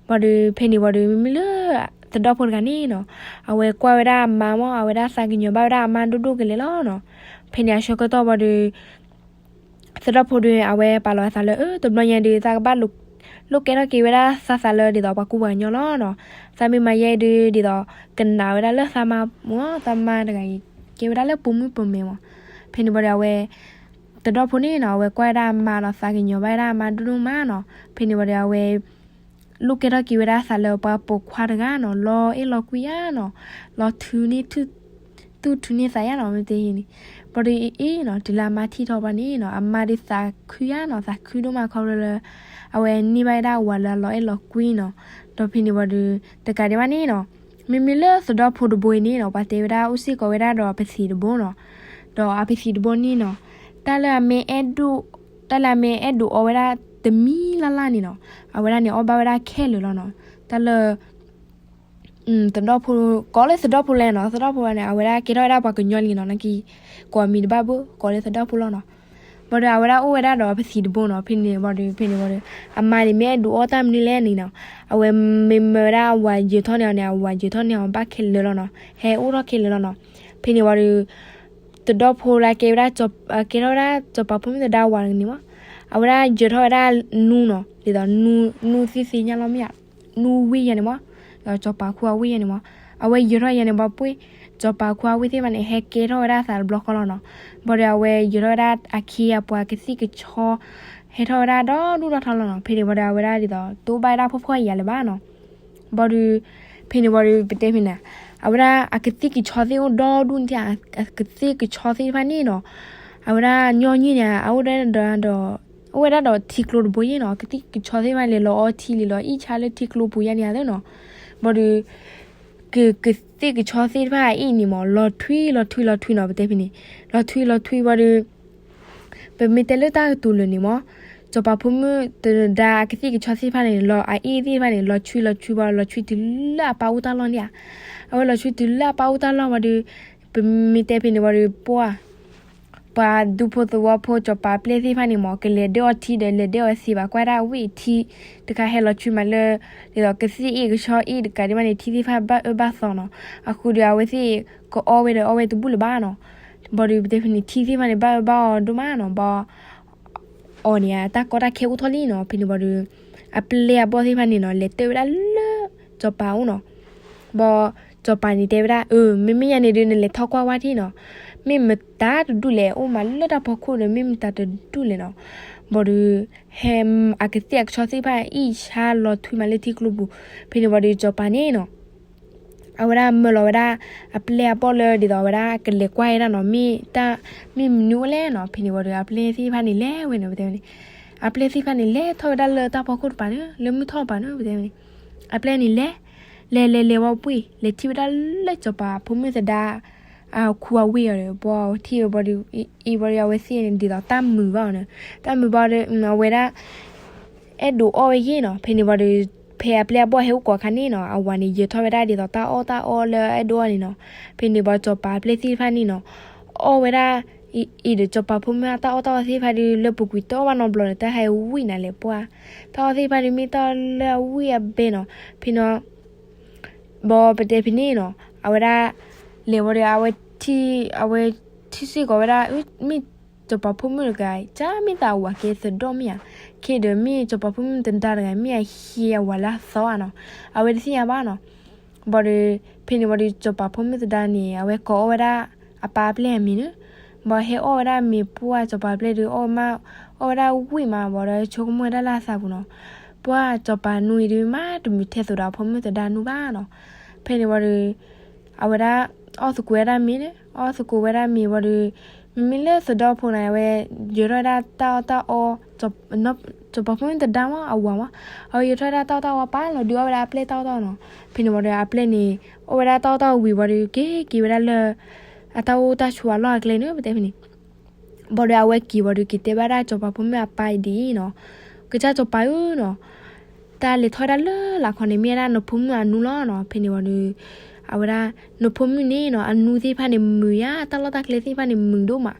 ဘၣ်ဒီးဖဲန့ၣ်ဝံၤဒီး မ့မ့ၢ်လၢ သဒီၣ်ဖိတဂၤန့ၣ်နီၤ အဝဲကွၢ်ဝဲဒၣ်အမါမး အဝဲဒၣ်သးကညီၤဘၣ်ဝဲဒၣ်အမါဒိၣ်ဒိၣ်ကလဲာ်လီၤနီၤ. ဖဲန့ၣ်အဆၢကတီၢ်ဝံၤဒီး သဒီၣ်ဖိဒီး အဝဲပာ်လီၤအသးလၢ အၢ တဘျီညါဒီး သးကဘၣ်လိၤ လိၣ်ကဲထီၣ်က့ၤဝဲဒၣ်သးသးလၢဒ်သိးပှၤကူပှၤကညီလီၤနီၤ. သးမ့ၢ်မၤယဲအံၤဒုး ဒ်သိးကနာ်ဝဲဒၣ်လၢသးမါမၢ် သးမါတဂၤအံၤ ကဲဝဲဒၣ်လၢပိာ်မုၣ်ပိာ်မၢၤမၢ်. ဖဲန့ၣ်ဝံၤဒီးအဝဲ သဒီၣ်ဖိန့ၣ်နီၤ အဝဲကွၢ်ဝဲဒၣ်အမါဒီးသးကညီၤဘၣ်ဝဲဒၣ်အမါဒိၣ်ဒိၣ်မးနီၤ. ဖဲန့ၣ်ဝံၤဒီးအဝဲ လိၣ်ကဲထီၣ်က့ၤဝဲဒၣ်သးလၢပှၤပိာ်ခွါတဂၤနီၤ လီၤအဲၣ်လီၤကွံယါနီၤ, လီၤထုးန့ၢ် သူၣ်ထုးန့ၢ်သးယါနီၤ မ့ၢ်တဲန့ၣ်. ဘၣ်ဒီးအ့ၣ်အ့ၣ်နီၤ တုၤလၢအမါထံၣ်ထီၣ်ဘၣ်န့ၣ်နီၤ အမါဒုးသးခုယါနီၤ သးခုဒိၣ်မးခီဖျိလၢ အဝဲန့ၢ်ဘၣ်ဝဲဒၣ်အဝၤလၢအလီၤအဲၣ်လီၤကွံနီၤ. ဒီးဖဲန့ၣ်ဝံၤဒီး တကးဒံးဘၣ်န့ၣ်နီၤ မ့မ့ၢ်လၢသဒီၣ်ဖိတဘိအံၤန့ၣ်နီၤ ပှၤတဲဝဲဒၣ်အိၣ်စ့ၢ်ကီးဝဲဒၣ်ဒီးအပသံးတဘိနီၤ. ဒီးအပသံးတဘိန့ၣ်နီၤ တၢ်လၢအမ့ၢ်အဲၣ်ဒိး တၢ်လၢအမ့ၢ်အဲၣ်ဒိးအီဝဲဒၣ်တမံၤလၢ်လၢ်န့ၣ်နီၤ အဝဲဒၣ်န့ၣ်အီၣ်ဘၣ်ဝဲဒၣ်ခဲလၢာ်လီၤနီၤ. တၢ်လၢ သဒီၣ်ဖိ ကိးလၢသဒီၣ်ဖိလဲၣ်နီၤ သဒီၣ်ဖိန့ၣ် အဝဲဒၣ်ကဲထီၣ်ဝဲဒၣ်ပှၤကညီလံနီၤ နာ်က့ ကိးမံၤတဘၣ်ဘၣ် ကိးလၢသဒီၣ်ဖိလီၤနီၤ. ဘၣ်ဒီးအဝဲဒၣ်အိၣ်ဝဲဒၣ်ဒီးအပသံးတဘိနီၤ ဖဲန့ၣ်ဝံၤဒီး ဖဲန့ၣ်ဝံၤဒီး အမါန့ၣ်မ့ၢ်အဲၣ်ဒိးအီၣ်တၢ်မနုၤလဲၣ်န့ၣ်နီၤ အဝဲမ့ၢ်မၢဝဲဒၣ်အဝၤယၢၤထီၣ်န့ၢ်အီၤန့ၣ် အဝၤယၢၤထီၣ်န့ၢ်အီၤဘၣ်ခဲလၢာ်လီၤနီၤ ဟဲအိၣ်ထီၣ်ခဲလၢာ်လီၤနီၤ. ဖဲန့ၣ်ဝံၤဒီး သဒီၣ်ဖိလၢကဲဝဲဒၣ် ကဲထီၣ်ဝဲဒၣ်စီၤပၤဖိမုၣ်သဒါဝၤတဂၤန့ၣ်မး အဝဲဒၣ်ယၢၤထီၣ်ဝဲဒၣ်နူနီၤ ဒ်သိးနူ နူသ့သ့ညါလီၤမ့ၢ်ဧါ နူဝ့ၢ်ယါန့ၣ်မး ဒီးစီၤပၤခူအဝ့ၢ်ယါန့ၣ်မး အဝဲယၢၤထီၣ်ယါန့ၣ်ဘၣ်ပှ့ၢ် စီၤပၤခူအဝ့ၢ်သ့ၣ်တဖၣ်န့ၣ် ဟဲကဲထီၣ်ဝဲဒၣ်သးတဘျီဃီလီၤနီၤ. ဘၣ်ဒီးအဝဲယၢၤထီၣ်ဝဲဒၣ်အခ့အပှၤကသံၣ်ကဆီ ဟဲထီၣ်ဝဲဒၣ်ဒီဒူၣ်ဒီထီလီၤနီၤ. ဖဲန့ၣ်ဝံၤဒီးအဝဲဒၣ်ဒ်သိး တအိၣ်ဘၣ်ဝဲဒၣ်ဖှီၣ်ဖှီၣ်ယာ်ယာ်လၢၤဘၣ်နီၤ. ဘၣ်ဒီး ဖဲန့ၣ်ဝံၤဒီး ပတဲဖဲန့ၣ် အဝဲဒၣ်အကသံၣ်ကဆီသ့ၣ်အိၣ်ဒီဒူၣ်န့ၣ် အကသံၣ်ကဆီသ့ၣ်တဖၣ်န့ၣ်နီၤ အဝဲဒၣ်ညီနုၢ်န့ၣ် အအိၣ်ဒၣ်ဒီး အိၣ်ဝဲဒၣ်ဒီးထံကျိတဘိယါနီၤ ကသံၣ်ကဆီသ့ၣ်တဖၣ်န့ၣ် လဲၤလီၤအီထံ လဲၤလီၤအ့ၣ်ဆါလၢထံကျိပူၤယါန့ၣ်သ့နီၤ. ဘၣ်ဒီး က ကသံၣ်ကဆီသ့ၣ်တဖၣ်အအ့ၣ်န့ၣ်မး လီၤထွံလီၤထွံလီၤထွံနီၤ ပတဲဖဲန့ၣ် လီၤထွံလီၤထွံဘၣ်ဒီး ပမ့ၢ်တဲလၢတၢ်ကတိၤလၢာ်န့ၣ်မး စီၤပၤဖိမုၣ်သဒါအကသံၣ်ကဆီသ့ၣ်တဖၣ်န့ၣ် လီၤအအ့ၣ်သ့ၣ်တဖၣ်န့ၣ် လီၤထွံလီၤထွံဘၣ် လီၤထွံတုၤလၢအပၢ်အိၣ်တၢ်လီၢ်န့ၣ်ဧါ. အဝဲလီၤထွံတုၤလၢအပၢ်အိၣ်တၢ်လီၢ်ဘၣ်ဒီး ပမ့ၢ်တဲဖဲန့ၣ်ဝံၤဒီး ပှၢ် ပှၤဒူဖိသဝီဖိစီၤပၤအပျဲၢ်သ့ၣ်တဖၣ်န့ၣ်မး ကလဲၤဒၢအီထံဒီး လဲၤဒၢအီသ့ဘၣ် ကွၢ်ဒၣ်ဝ့ၢ်ထံ တခါဟဲလီၤထွံမးလၢ ဒ်သိးကသံၣ်အ့ၣ်ကဆီအ့ၣ်တကးဒံးဘၣ်န့ၣ် ထံသ့ၣ်တဖၣ်ဘၣ်အၢဘၣ်သီနီၤ. အဃိဒီးအဝဲသ့ၣ်ကအီဝဲဒီးအီဝဲတဘူၣ်လၢၤဘၣ်နီၤ. ဘၣ်ဒီးပတဲဖဲန့ၣ် ထံသ့ၣ်တဖၣ်န့ၣ် ဘၣ်အၢဘၣ်အီဒိၣ်မးနီၤ. ဘၣ် အီၤန့ၣ် တၢ်ကီတၢ်ခဲအိၣ်ထီၣ်လံနီၤ. ဖဲန့ၣ်ဘၣ်ဒီး အပျဲၢ်အဘီၣ်သ့ၣ်တဖၣ်န့ၣ်နီၤ လဲၤတဲဝဲဒၣ်လၢစီၤပၤအိၣ်နီၤ. ဘၣ်စီၤပၤန့ၣ်တဲဝဲဒၣ် အၢ မ့မ့ၢ်ယၤန့ၣ်ဒီး နလဲၤထီၣ်ကွၢ်ဝဲထံနီၤ. မ့ၢ်မတၤတဒူၣ်လဲၣ် အိၣ်မးလၢတၢ်ဖီခိၣ်ဒီး မ့ၢ်မတၤတဒူၣ်လဲၣ်နီၤ. ဘၣ်ဒီး ဟဲအကသံၣ်အကဆီသ့ၣ်တဖၣ် အ့ၣ်ဆါလီၤထွံမးလၢထံကျိပူၤ. ဖဲန့ၣ်ဘၣ်ဒီးစီၤပၤန့ၣ်နီၤ အဝဲဒၣ်မၢလီၤဝဲဒၣ် အပျဲၢ်အဘီၣ်လၢဒ်သိးအဝဲဒၣ်ကလဲၤကွၢ်ဝဲဒၣ်နီၤ မ့ၢ်တၢ် မ့ၢ်မနုၤအိၣ်လဲၣ်နီၤ. ဖဲန့ၣ်ဝံၤဒီး အပျဲၢ်သ့ၣ်တဖၣ်န့ၣ်လဲၤဝဲန့ၣ် ပတဲဝဲန့ၣ် အပျဲၢ်သ့ၣ်တဖၣ်န့ၣ် လဲၤထီၣ်ဝဲဒၣ်လၢတၢ်ဖီခိၣ်တပၤန့ၣ် လၢမုၢ်ထီၣ်တပၤန့ၣ် ပတဲဝဲန့ၣ် အပျဲၢ်န့ၣ်လဲၤ လဲၤလဲၤလဲၤဝဲပှ့ၤ လဲၤထံၣ်ဝဲဒၣ်လၢစီၤပၤဖိမုၣ်သဒါ အခူအဝ့ၢ်အီၤဒီး ပှၤထံၣ်ဝဲဘၣ်ဒီး အံၤဘၣ်ဒီး အဝဲသ့ၣ်န့ၣ် ဒ်သိးတၢ်မုာ်ဘၣ်အီၤန့ၣ် တၢ်မုာ်ဘၣ်ဒီး အဝဲဒၣ် အဲၣ်ဒိးအီၣ်ဝဲယဲၢ်နီၤ. ဖဲန့ၣ်ဘၣ်ဒီး ဖဲအပျဲၢ်အဘီၣ်ဟဲအိၣ်ကိးခါန့ၣ်နီၤ အဝၤန့ၣ် ယၢၤထီၣ်ဝဲဒၣ်ဒ်သိးတၢ်အီၣ်တၢ်အီလၢအဲၣ်ဒိးအီၣ်န့ၣ်နီၤ. ဖဲန့ၣ်ဘၣ်စီၤပၤအပျဲၢ်သ့ၣ်တဖၣ်န့ၣ်နီၤ အီၣ်ဝဲဒၣ် အံၤဒီးစီၤပၤဖိမုၣ်အတၢ်အီၣ်တၢ်အီသ့ၣ်တဖၣ်ဒီး လၢပူၤကွံာ်တအီၣ်ဘၣ်နီတဘျီဒီး တၢ်ဟဲဝံၣ်နၤလဲၣ်ပှၢ် တၢ်အီၣ်သ့ၣ်တဖၣ်ဒီး မ့ၢ်တၢ်အီၣ်လၢအဝံၣ်အဘဲနီၤ. ဖဲနီၤ ဘၣ်ပတဲဖဲန့ၣ်နီၤ အဝဲဒၣ် လဲၤဝံၤဒီး အဝဲထံၣ် အဝဲထံၣ်စ့ၢ်ကီးဝဲဒၣ် မ့ၢ်စီၤပၤဖိမုၣ်တဂၤ ကမ့ၢ်သးအဝၤကဲသဒီၣ်မ့ၢ်ဧါ, ခဲဒီးမ့ၢ်စီၤပၤဖိမုၣ်သဒါတဂၤ မ့ၢ်အဟံးအဝၤလၢအသီဧါနီၤ, အဝဲတသ့ၣ်ညါဘၣ်နီၤ. ဘၣ်ဒီး ဖဲန့ၣ်ဝံၤဒီး စီၤပၤဖိမုၣ်သဒါန့ၣ် အဝဲကိးအီၣ်ဝဲဒၣ် အပၢ်အပျဲၢ်အမံၤန့ၣ်, ဘၣ်ဟဲအီၣ်ဝဲဒၣ်မ့ၤပှၢ် စီၤပၤအပျဲၢ်ဒီး အီၣ်မး အီၣ်ဝဲဒၣ်ဝံၣ်မး ဘၣ်ဒီးဆိကမိၣ်ဝဲဒၣ်လၢအသးပူၤနီၤ, ပှၢ်စီၤပၤနူအံၤဒီး မ့ၢ်တမုာ်ထဲသိးဒီးဖိမုၣ်သဒါနူဘၣ်နီၤ. ဖဲန့ၣ်ဝံၤဒီး အဝဲဒၣ် အီၣ်သကိးဝဲဒၣ်မ့ၤန့ၣ် အီၣ်သကိးဝဲဒၣ်မ့ၤဝံၤဒီး မ့မ့ၢ်လၢသဒီဖိန့ၣ် အဝဲ ယၢၤထီၣ်ဝဲဒၣ်တၢ်အီၣ်တၢ်အီ စီၤပၤဖိမုၣ်သဒါမ့ၢ်အဝၤမး, အဝဲယၢၤထီၣ်ဝဲဒၣ်တၢ်အီၣ်တၢ်အီပာ်လီၤဒုးအီၣ်ဝဲဒၣ်အပျဲၢ်တၢ်အီၣ်တၢ်အီနီၤ. ဖဲန့ၣ်ဝံၤဒီး အပျဲၢ်န့ၣ် အီၣ်ဝဲဒၣ်တၢ်အီၣ်တၢ်အီဝံၤဝံၤဒီး က့ၤက့ၤဝဲဒၣ်လၢ အတၢ်အိၣ်တၢ်ဆိးအလီၢ်အကျဲန့ၣ် ပတဲဖဲန့ၣ် ဘၣ်ဒီးအဝဲက့ၤဝံၤဒီး က့ၤတဲဘၣ်ဒၣ်စီၤပၤဖိမုၣ်အပၢ်ဒ်အံၤနီၤ, ကစၢ်စီၤပၤဧၢနီၤ, တၢ်လဲၤထီၣ်ဝဲဒၣ်လၢလာ်ခီန့ၣ် မ့ၢ်ဝဲဒၣ်နဖိမုၣ်အနူလီၤနီၤ. ဖဲန့ၣ်ဝံၤဒီး အဝဲဒၣ် နဖိမုၣ်န့ၣ်နီၤ အနူသ့ၣ်တဖၣ်န့ၣ်မုာ်ယါ တၢ်လီၢ်တၢ်ကျဲသ့ၣ်တဖၣ်န့ၣ်မုာ်ဒိၣ်မး,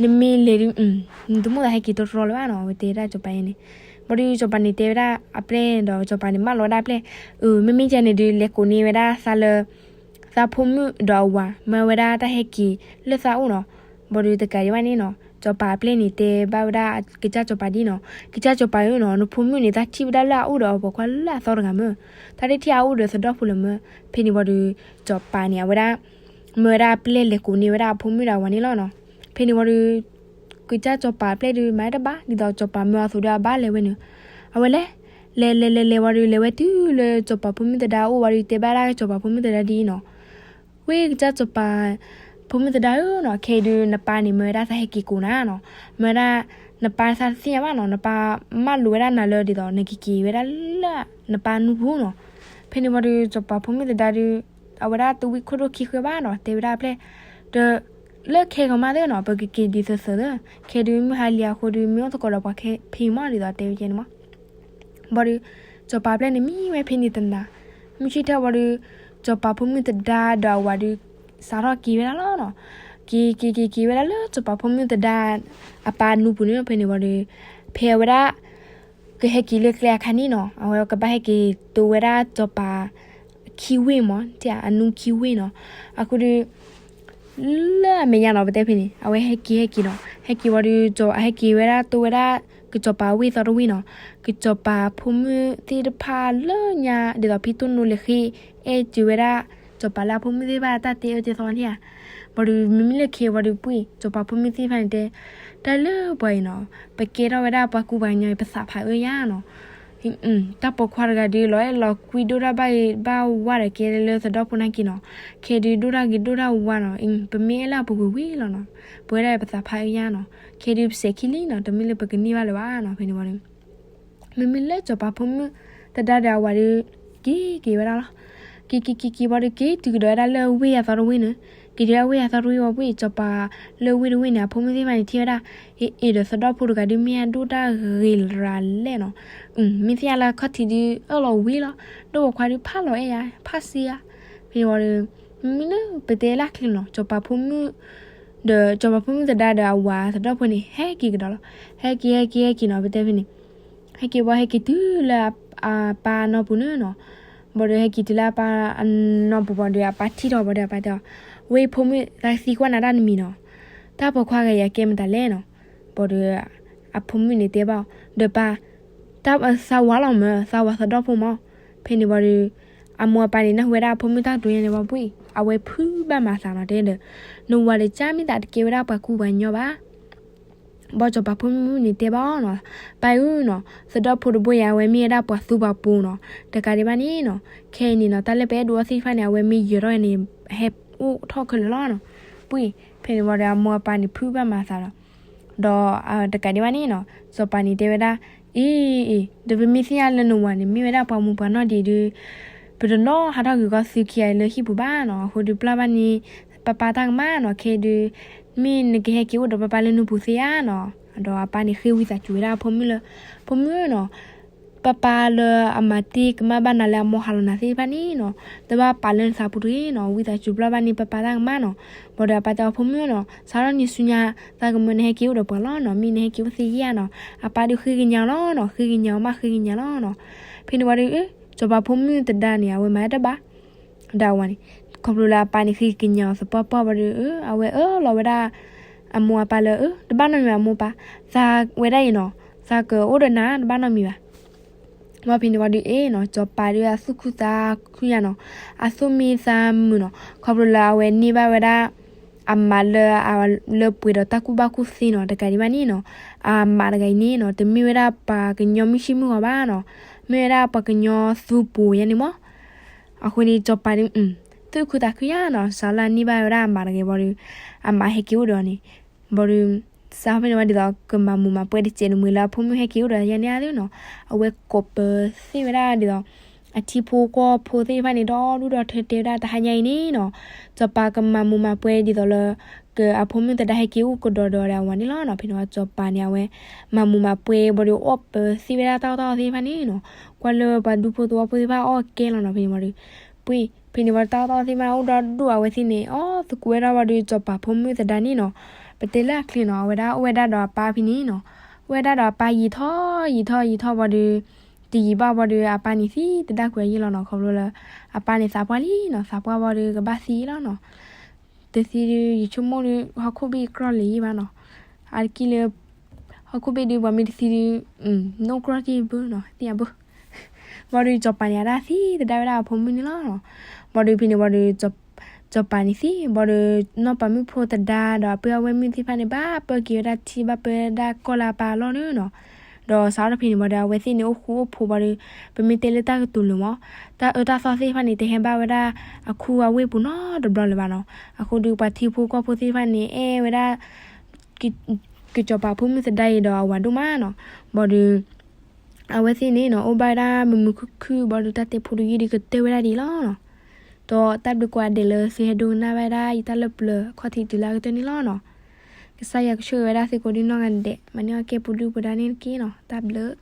နမ့ၢ်လဲၤဒုး နတမိၣ်သးဟဲက့ၤတြီတြီလၢၤဘၣ်နီၤ အဝဲတဲဒၣ်စီၤပၤအံၤန့ၣ်. ဘၣ်ဒီးစီၤပၤန့ၣ်တဲဝဲဒၣ်အပျဲၢ်ဒီး စီၤပၤန့ၣ်မၢလီၤဝဲဒၣ်အပျဲၢ်, အၢ မ့မ့ၢ်ကဲန့ၣ်ဒုး လဲၤကိးန့ၢ်ဝဲဒၣ်သးလၢ သးဖိမုၣ်ဒီးအဝၤ မၢဝဲဒၣ်တၢ်ဟဲက့ၤလၢသးအိၣ်နီၤ. ဘၣ်ဒီးတကးဒံးဘၣ်န့ၣ်နီၤ စီၤပၤအပျဲၢ်န့ၣ်တဲဘၣ်ဝဲဒၣ်ကစၢ်စီၤပၤဒ်နီၤ, ကစၢ်စီၤပၤဧၢနီၤ, နဖိမုၣ်န့ၣ် တၢ်ထံၣ်ဝဲဒၣ်လၢအအိၣ်ဒီးအပိာ်ခွါလၢအသီတဂၤမ့ၢ်, တၢ်တထံၣ်အအိၣ်ဒီးသဒီၣ်ဖိလၢၤမ့ၢ်. ဖဲန့ၣ်ဝံၤဒီး စီၤပၤန့ၣ် အဝဲဒၣ် မၢဝဲဒၣ်အပျဲၢ်လဲၤကိးန့ၢ်ဝဲဒၣ်အဖိမုၣ်ဒီးအဝၤန့ၣ်လီၤနီၤ. ဖဲန့ၣ်ဝံၤဒီး ကစၢ်စီၤပၤအပျဲၢ်ဒုး မၤတဘၣ် ဒ်သိးစီၤပၤမၢအသိးဒီးအဘၣ်လဲၤဝဲန့ၣ်, အဝဲလဲၤ လဲၤလဲၤလဲၤလဲၤဝံၤဒီး လဲၤဝဲတုၤလၢစီၤပၤဖိမုၣ်သဒါအအိၣ်ဝံၤဒီး တဲဘၣ်ဒၣ်စီၤပၤဖိမုၣ်သဒါဒ်အံၤနီၤ, ဝ့ၢ်ကစၢ်စီၤပၤဖိမုၣ်သဒါဧၢနီၤ, ခဲအံၤဒုး နပၢ်န့ၣ်မၢဝဲဒၣ်သးဟဲက့ၤကိးနၤနီၤ, မၢဝဲဒၣ် နပၢ်သးတသ့ၣ်ညါဘၣ်နီၤ, နပၢ်မၢလိာ်ဝဲဒၣ်နၤလၢဒ်သိး နကက့ၤဝဲဒၣ်လၢ နပၢ်နူၢ်ပူၤနီၤ. ဖဲန့ၣ်ဝံၤဒီး စီၤပၤဖိမုၣ်သဒါဒုး အဝဲဒၣ်တဝံၣ်ခိၣ်ဒိၣ်ခံဃၢဘၣ်နီၤ, တဲဝဲဒၣ်အပျဲၢ် ဒီး လၢခဲကမၣ်သ့ၣ်နီၤ ပကက့ၤဒ်သိးသိးသ့, ခဲဒုးမုၢ်ဟါလံအဃိဒီး မ့ၢ်အိၣ်သကိးဒီးပှၤခဲဖံမီၢ်ဒ်သိးတဲဝဲကဲန့ၣ်မီၢ်. ဘၣ်ဒီး စီၤပၤအပျဲၢ်န့ၣ်မံဝဲဖဲန့ၣ်တနၤ, မုၢ်ဆ့ၣ်ထီၣ်ဝံၤဒီး စီၤပၤဖိမုၣ်သဒါဒီးအဝၤဒီး စးထီၣ်က့ၤဝဲဒၣ်လီၤနီၤ. က့ၤက့ၤက့ၤက့ၤဝဲဒၣ်လၢ စီၤပၤဖိမုၣ်သဒါ အပၢ်နူၢ်ပူၤန့ၣ်နီၤ. ဖဲန့ၣ်ဝံၤဒီး ဖဲအဝဲဒၣ် ကဟဲက့ၤလၢကျဲအခါန့ၣ်နီၤ, အဝဲကဘၣ်ဟဲက့ၤတိဝဲဒၣ်စီၤပၤ ခံဝ့ၢ်မီၢ်, အနူၢ်ခံဝ့ၢ်နီၤ. အဃိဒီး လၢအမဲာ်ညါနီၤ ပတဲဖဲန့ၣ် အဝဲဟဲက့ၤဟဲက့ၤနီၤ, ဟဲက့ၤဝံၤဒီး ကဟဲက့ၤဝဲဒၣ်တိဝဲဒၣ် ကစီၤပၤဝ့ၢ်သီတဝ့ၢ်နီၤ. ကစီၤပၤဖိမုၣ်သ့ၣ်တဖၣ်လၢညါ ဒ်သိးဖံတိၢ်နိလဲၤဃ့ အဲၣ်စၢၤဝဲဒၣ် စီၤပၤလၢအဖိမုၣ်သ့ၣ်တဖၣ်တၢ်တဲအၢတဲသီန့ၣ်ဧါ. ဘၣ်ဒီးမ့မ့ၢ်လၢခဲဝံၤဒီး ပှ့ၢ် စီၤပၤဖိမုၣ်သ့ၣ်တဖၣ်န့ၣ်တဲ တၢ်လၢပှၤအံၤနီၤ ပကဲထီၣ်ဝဲဒၣ်ပှၤကူပှၤကညီအံၤ ပသးဖးအၢယါနီၤ. တၢ်ပိာ်ခွါတဂၤဒုး လီၤအဲၣ်လီၤကွံဒိၣ်တၢ်ဘၣ်ဂ့ၤဘၣ်ဝါဒီးကဲလၢသဒီၣ်ဖိနာ်က့နီၤ. ခဲဒုးဒိၣ်တၢ်ဂ့ၤဒိၣ်တၢ်ဝါနီၤ, ပမ့ၢ်အဲၣ်လၢအပူၤကွံာ်ဝံၤလီၤနီၤ. ပဝဲဒၣ်ပသးဖးအၢယါနီၤ. ခဲဒုးပစဲးခံလံနီၤ, တမ့ၢ်လၢပကန့ၢ်ဘၣ်လၢၤဘၣ်နီၤ. ဖဲန့ၣ်ဝံၤဒီး မ့မ့ၢ်လၢစီၤပၤဖိမုၣ်သဒါဒီးအဝၤဒီး က့ၤက့ၤဝဲဒၣ်လီၤ. က့ၤက့ၤက့ၤက့ၤဝံၤဒီး က့ၤတုၤကဒီးဝဲဒၣ်လၢဝ့ၢ်အသီတဝ့ၢ်န့ၣ်, က့ၤတုၤဝဲဝ့ၢ်အသီတဝ့ၢ်ဝံၤ ပှ့ၢ် စီၤပၤလၢဝ့ၢ်တဝ့ၢ်န့ၣ် အဖိမုၣ်သ့ၣ်တဖၣ်န့ၣ်ထံၣ်ဝဲဒၣ် အ့ၣ်ဒီးသဒီၣ်ဖိတဂၤဒုး မ့ၢ်အဒိၣ်တၢ်ဂ့ၤရၤလဲၣ်နီၤ. မ့ၢ်သ့ၣ်ညါလၢခီၣ်ထံးဒုးအၢၣ်လီၤဝံၤလီၤ, ဒီးပိာ်ခွါဒုးဖးလီၤအဲၣ်ယါ ဖးစ့ယါ. ဖဲန့ၣ်ဝံၤဒီး မ့မ့ၢ်လၢပတဲလၢအချ့နီၤ စီၤပၤဖိမုၣ် ဒီးစီၤပၤဖိမုၣ်သဒါဒီးအဝၤသဒီၣ်ဖိန့ၣ် ဟဲက့ၤကဒီးလီၤ. ဟဲက့ၤဟဲက့ၤဟဲက့ၤနီၤ ပတဲဖဲန့ၣ် ဟဲက့ၤဝံၤဟဲက့ၤတုၤလၢအပၢ်အနီၢ်ပူၤန့ၣ်နီၤ. ဘၣ်ဒီးဟဲက့ၤတုၤလၢအပၢ်အနီၢ်ပူၤဘၣ်ဒီး အပၢ်ထံၣ်ထီၣ်ဘၣ်ဒီး အပၢ်တဲအီၤ, ဝ့ၢ်ဖိမုၣ် သးသံကွၢ်နၤတၢ်နမံၤနီၤ. တၢ်ပိာ်ခွါဂၤယၤကဲမတၤလဲၣ်နီၤ. ဘၣ်ဒီး အဖိမုၣ်န့ၣ်တဲဘၣ်အီၤ, ဒီးပၢ် သးဝၤလီၤမၢ်, သးဝၤသဒီၣ်ဖိမၢ်. ဖဲန့ၣ်ဝံၤဒီး အမိၢ်အပၢ်န့ၣ် နၢ်ဟူဝဲဒၣ်အဖိမုၣ်တၢ်ကတိၤညါန့ၣ်ဝံၤ ပှ့ၢ် အဝဲဖုးဘၣ်မၤသးနီၤ တဲဒီး နဝၤဒီးကၢ်မ့ၢ်သးတကဲဝဲဒၣ်ပှၤကူပှၤကညီဘၣ်. ဘၣ်စီၤပၤဖိမုၣ်န့ၣ်တဲဘၣ်အီၤနီၤ, ပၢ်ဧၢနီၤ, သဒီၣ်ဖိတဘိယၤ အဝဲမ့ၢ်ဝဲဒၣ်ပှၤသူပှၤပိၤနီၤ, တကးဒံးဘၣ်န့ၣ်နီၤ, ခဲအံၤန့ၣ်နီၤ တၢ်လၢပအဲၣ်ဒိးအီၣ်သ့ၣ်တဖၣ်န့ၣ် အဝဲမ့ၢ်ယၢၤထီၣ်န့ၣ် ဟဲအိၣ်ထီၣ်ခဲလၢာ်လီၤနီၤ. ပှ့ၢ် ဖဲန့ၣ်ဝံၤဒီး အမိၢ်အပၢ်န့ၣ်ဖုးဘၣ်မၤသးဒီး ဒီးတကးဒံးဘၣ်န့ၣ်နီၤ စီၤပၤန့ၣ်တဲဝဲဒၣ်, အ့ အ့ ဒီးပမ့ၢ်သ့ၣ်ညါလၢနဝၤန့ၣ် မ့ၢ်ဝဲဒၣ်ပှၤမိၢ်ပှၤနီၢ်ဒံးဒုး ပတနီၣ်ဟးထီၣ်ဂ့ၤကီၢ်သုခံဂၤလၢဟံၣ်ပူၤဘၣ်နီၤ, အဃိဒီးပျၢ်ဘၣ်န့ၣ် ပၢ်ပၢ်တၢ်ကမၣ်နီၤ, ခဲဒုး မ့ၢ်နကဟဲက့ၤအိၣ်ဒီးပၢ်ပၢ်လၢနူၢ်ပူၤသ့ဧါနီၤ. ဒီးအပၢ်န့ၣ်ဃ့ဝံသးစူၤဝဲဒၣ်အဖိမုၣ်လၢ, ဖိမုၣ်နီၤ ပၢ်ပၢ်လၢအမၤတ့ၢ်ကမၣ်ဘၣ်နၤလၢအမိၢ်ဟးလီၤနၤသ့ၣ်တဖၣ်န့ၣ်နီၤ, တဘၣ်ပာ်လၢနသးပူၤတဂ့ၤနီၤ, ဝံသးစူၤပျၢ်ဘၣ်န့ၣ် ပၢ်ပၢ်တၢ်ကမၣ်နီၤ. ဘၣ်ဒီးအပၢ်တဲအီၤ ဖိမုၣ်နီၤ, စးထီၣ်န့ၣ်ဆူညါ သးကမၢနဟဲက့ၤအိၣ်ဒီးပှၤလီၤနီၤ, မ့ၢ်နဟဲက့ၤအိၣ်သ့ယဲၢ်ဧါနီၤ. အပၢ်ဒုးဃ့ကညးလီၤနီၤ, ဃ့ကညးအီၤမး ဃ့ကညးလီၤနီၤ. ဖဲန့ၣ်ဝံၤဒီး စီၤပၤဖိမုၣ်သဒါန့ၣ် အဝဲမၤတဘၣ် ဒီးအဝၤန့ၣ်, ခီဖျိလၢအပၢ်န့ၣ်ဃ့ကညးအီၤသပှၢ်ပှၢ်ဝံၤဒီး အဝဲအၢၣ်လီၤဝဲဒၣ် အမိၢ်အပၢ်လၢ တဘၣ်နီတမံၤဘၣ် အမိၢ်ပၢ်, သးဝဲဒၣ်အံၤနီၤ, သးကအိၣ်ဒီးနၤတဘၣ်နီတမံၤဘၣ်. ဘၣ်ဖဲန့ၣ်ဝံၤဒီးအ့ၣ်နီၤ, စီၤပၤဒုးအသူၣ်ခုသးခုယါနီၤ, အသူၣ်မံသးမုာ်နီၤ, ခီဖျိလၢအဝဲန့ၢ်ဘၣ်ဝဲဒၣ် အမးလၢ လၢပှဲၤဒီးတၢ်ကူၣ်ဘၣ်ကူၣ်သ့နီၤ, တကးဒံးဘၣ်န့ၣ်နီၤ, အမးတဂၤအံၤန့ၣ်နီၤ တမ့ၢ်ဝဲဒၣ်ပှၤကညီမုၢ်ဆ့ၣ်မုၢ်ဂီၤဘၣ်နီၤ, မ့ၢ်ဝဲဒၣ်ပှၤကညီသူပူၤယါန့ၣ်မး. အဃိန့ၣ် စီၤပၤဒုး သူၣ်ခုသးခုယါနီၤ, စးလၢအန့ၢ်ဘၣ်ဝဲဒၣ်အမးတဂၤဘၣ်ဒီး အမးဟဲက့ၤအိၣ်ဒီးအီၤန့ၣ်, ဘၣ်ဒီး စးဖဲန့ၣ်ဝံၤဒ်သိး ကမၤမူးမၤပွဲတစဲးတမှဲၤလၢအဖိမုၣ်ဟဲက့ၤအိၣ်ဒီးယါန့ၣ်ဧါသ့နီၤ, အဝဲကိးပၢၤသ့ၣ်ဝဲဒၣ်ဒ်သိး အထံဖိကီၢ်ဖိသ့ၣ်တဖၣ်န့ၣ် ဒီဒူၣ်ဒီထၢတဲဝဲဒၣ်တဟါညါအံၤန့ၣ်နီၤ, စီၤပၤကမၤမူးမၤပွဲဒ်သိးလၢ ကအဖိမုၣ်သဒါဟဲက့ၤအိၣ်ကဒီးဒီးအဝၤန့ၣ်လီၤနီၤ. ဖဲန့ၣ်ဝံၤစီၤပၤန့ၣ် အဝဲ မၤမူးမၤပွဲဘၣ်ဒီးအီၣ်ပၢၤသ့ၣ်ဝဲဒၣ်တၢ်အီၣ်တၢ်အီသ့ၣ်တဖၣ်န့ၣ်နီၤ, ကွၢ်လၢပှၤဒူဖိသဝီဖိသ့ၣ်တဖၣ်အီၣ်ကဲလီၤနီၤ. ဖဲန့ၣ်ဝံၤဒီး ပှ့ၢ် ဖဲန့ၣ်ဝံၤတၢ်အီၣ်တၢ်အီသ့ၣ်တဖၣ်အိၣ်ဒီဒူၣ်အဝဲသ့ၣ်န့ၣ် အီၣ်သကိးဝဲဒၣ်ဘၣ်ဒီး စီၤပၤဖိမုၣ်သဒါန့ၣ်နီၤ, ပတဲလၢအချ့နီၤ, အဝဲဒၣ်အိၣ်ဝဲဒၣ်ဒီးအပၢ်ဖဲန့ၣ်နီၤ, အိၣ်ဝဲဒၣ်ဒီးအပၢ်ယံာ်ထီၣ်ယံာ်ထီၣ်ယံာ်ထီၣ်ဘၣ်ဒီး တယံာ်ဘၣ်ဘၣ်ဒီး အပၢ်န့ၣ်သံတဒါကွံာ်အယံာ်လီၤနီၤ, ခီဖျိလၢ အပၢ်န့ၣ်သးပှၢ်လံနီၤ, သးပှၢ်ဘၣ်ဒီးကဘၣ်သံလီၤနီၤ. တသံဒီး ယဆိကမိၣ်ဒီး ဟီၣ်ခိၣ်ဘ့ၣ်ကြၢးလံၤယံာ်ဘၣ်နီၤ. အါတက့ၢ်လၢ ဟီၣ်ခိၣ်ဘ့ၣ်ဒုး ပှၤမ့ၢ်တသံဒုး နအိၣ်ကြီတ့ၢ်ဘၣ်နီၤ သ့ၣ်ညါဘၣ်. ဘၣ်ဒီးစီၤပၤန့ၣ် အတၢ်သံသဒၣ်ဝဲဒၣ်အဖိမုၣ်န့ၣ်လီၤ. ဘၣ်ဒီးဖဲန့ၣ် ဘၣ်ဒီး စီၤပၤန့ၣ်သံ ဘၣ်ဒီး နီၢ်ပၤမုၣ်ဖိသဒါဒီးအပုၢ်အဝဲၢ်မုၣ်သ့ၣ်တဖၣ်န့ၣ် ဘၣ်ပၢက့ၤဝဲဒၣ်ထံ ဘၣ်ပၢဒၣ်ကီၢ်လၢအပၢ်အလီၢ်န့ၣ်နီၤ. ဒီးစးထီၣ်ဖဲန့ၣ် ဘၣ်ဒီးအဝဲသ့ၣ်န့ၣ် အိၣ်ဃူအိၣ်ဖိး ဘၣ်ဒီး ပမ့ၢ်တဲလၢတၢ်ကတိၤလၢာ်မး တၢ်အၢတၢ်သီသ့ၣ်တဖၣ်န့ၣ် တဟဲဘၣ်ဝဲဒၣ် အခူအဝ့ၢ်ပူၤနီတဘျီလၢၤဘၣ်နီၤ. အဃိဒီးပှၤထံဖိကီၢ်ဖိသ့ၣ်တဖၣ်န့ၣ် အဲၣ်ဝဲဒၣ် ကစီၤပၤဖိမုၣ်သဒါအံၤဒီးအဝၤဒိၣ်မးနီၤ. ဘၣ်ဒီး အဝဲသ့ၣ်န့ၣ်နီၤ အိၣ်ဘၣ်ဝဲဒၣ်မုာ်မုာ်ခုၣ်ခုၣ် ဘၣ်ဒီးတၢ်တဲဖိတယုၢ်ဒီးကတၢၢ်ဝဲဒၣ်ဒ်အံၤလီၤနီၤ. ဒီးတၢ်ဘျုးကိးဂၤဒဲးလၢသုဟဲဒိကနၣ်ဘၣ်ဝဲဒၣ်ယတၢ်လၢပျၢၤအခီၣ်ထံးတုၤလၢအကတၢၢ်န့ၣ်လီၤနီၤ. ကစၢ်ယွၤကဆိၣ်ဂ့ၤဝဲဒၣ်သုကိးဒုနီၢ်ဂၤဒဲး မၤန့ၢ်အီၣ်ကဲပူၤဒုၣ်ပူၤဒါန့ၣ်တက့ၢ်နီၤ. တၢ်ဘျုး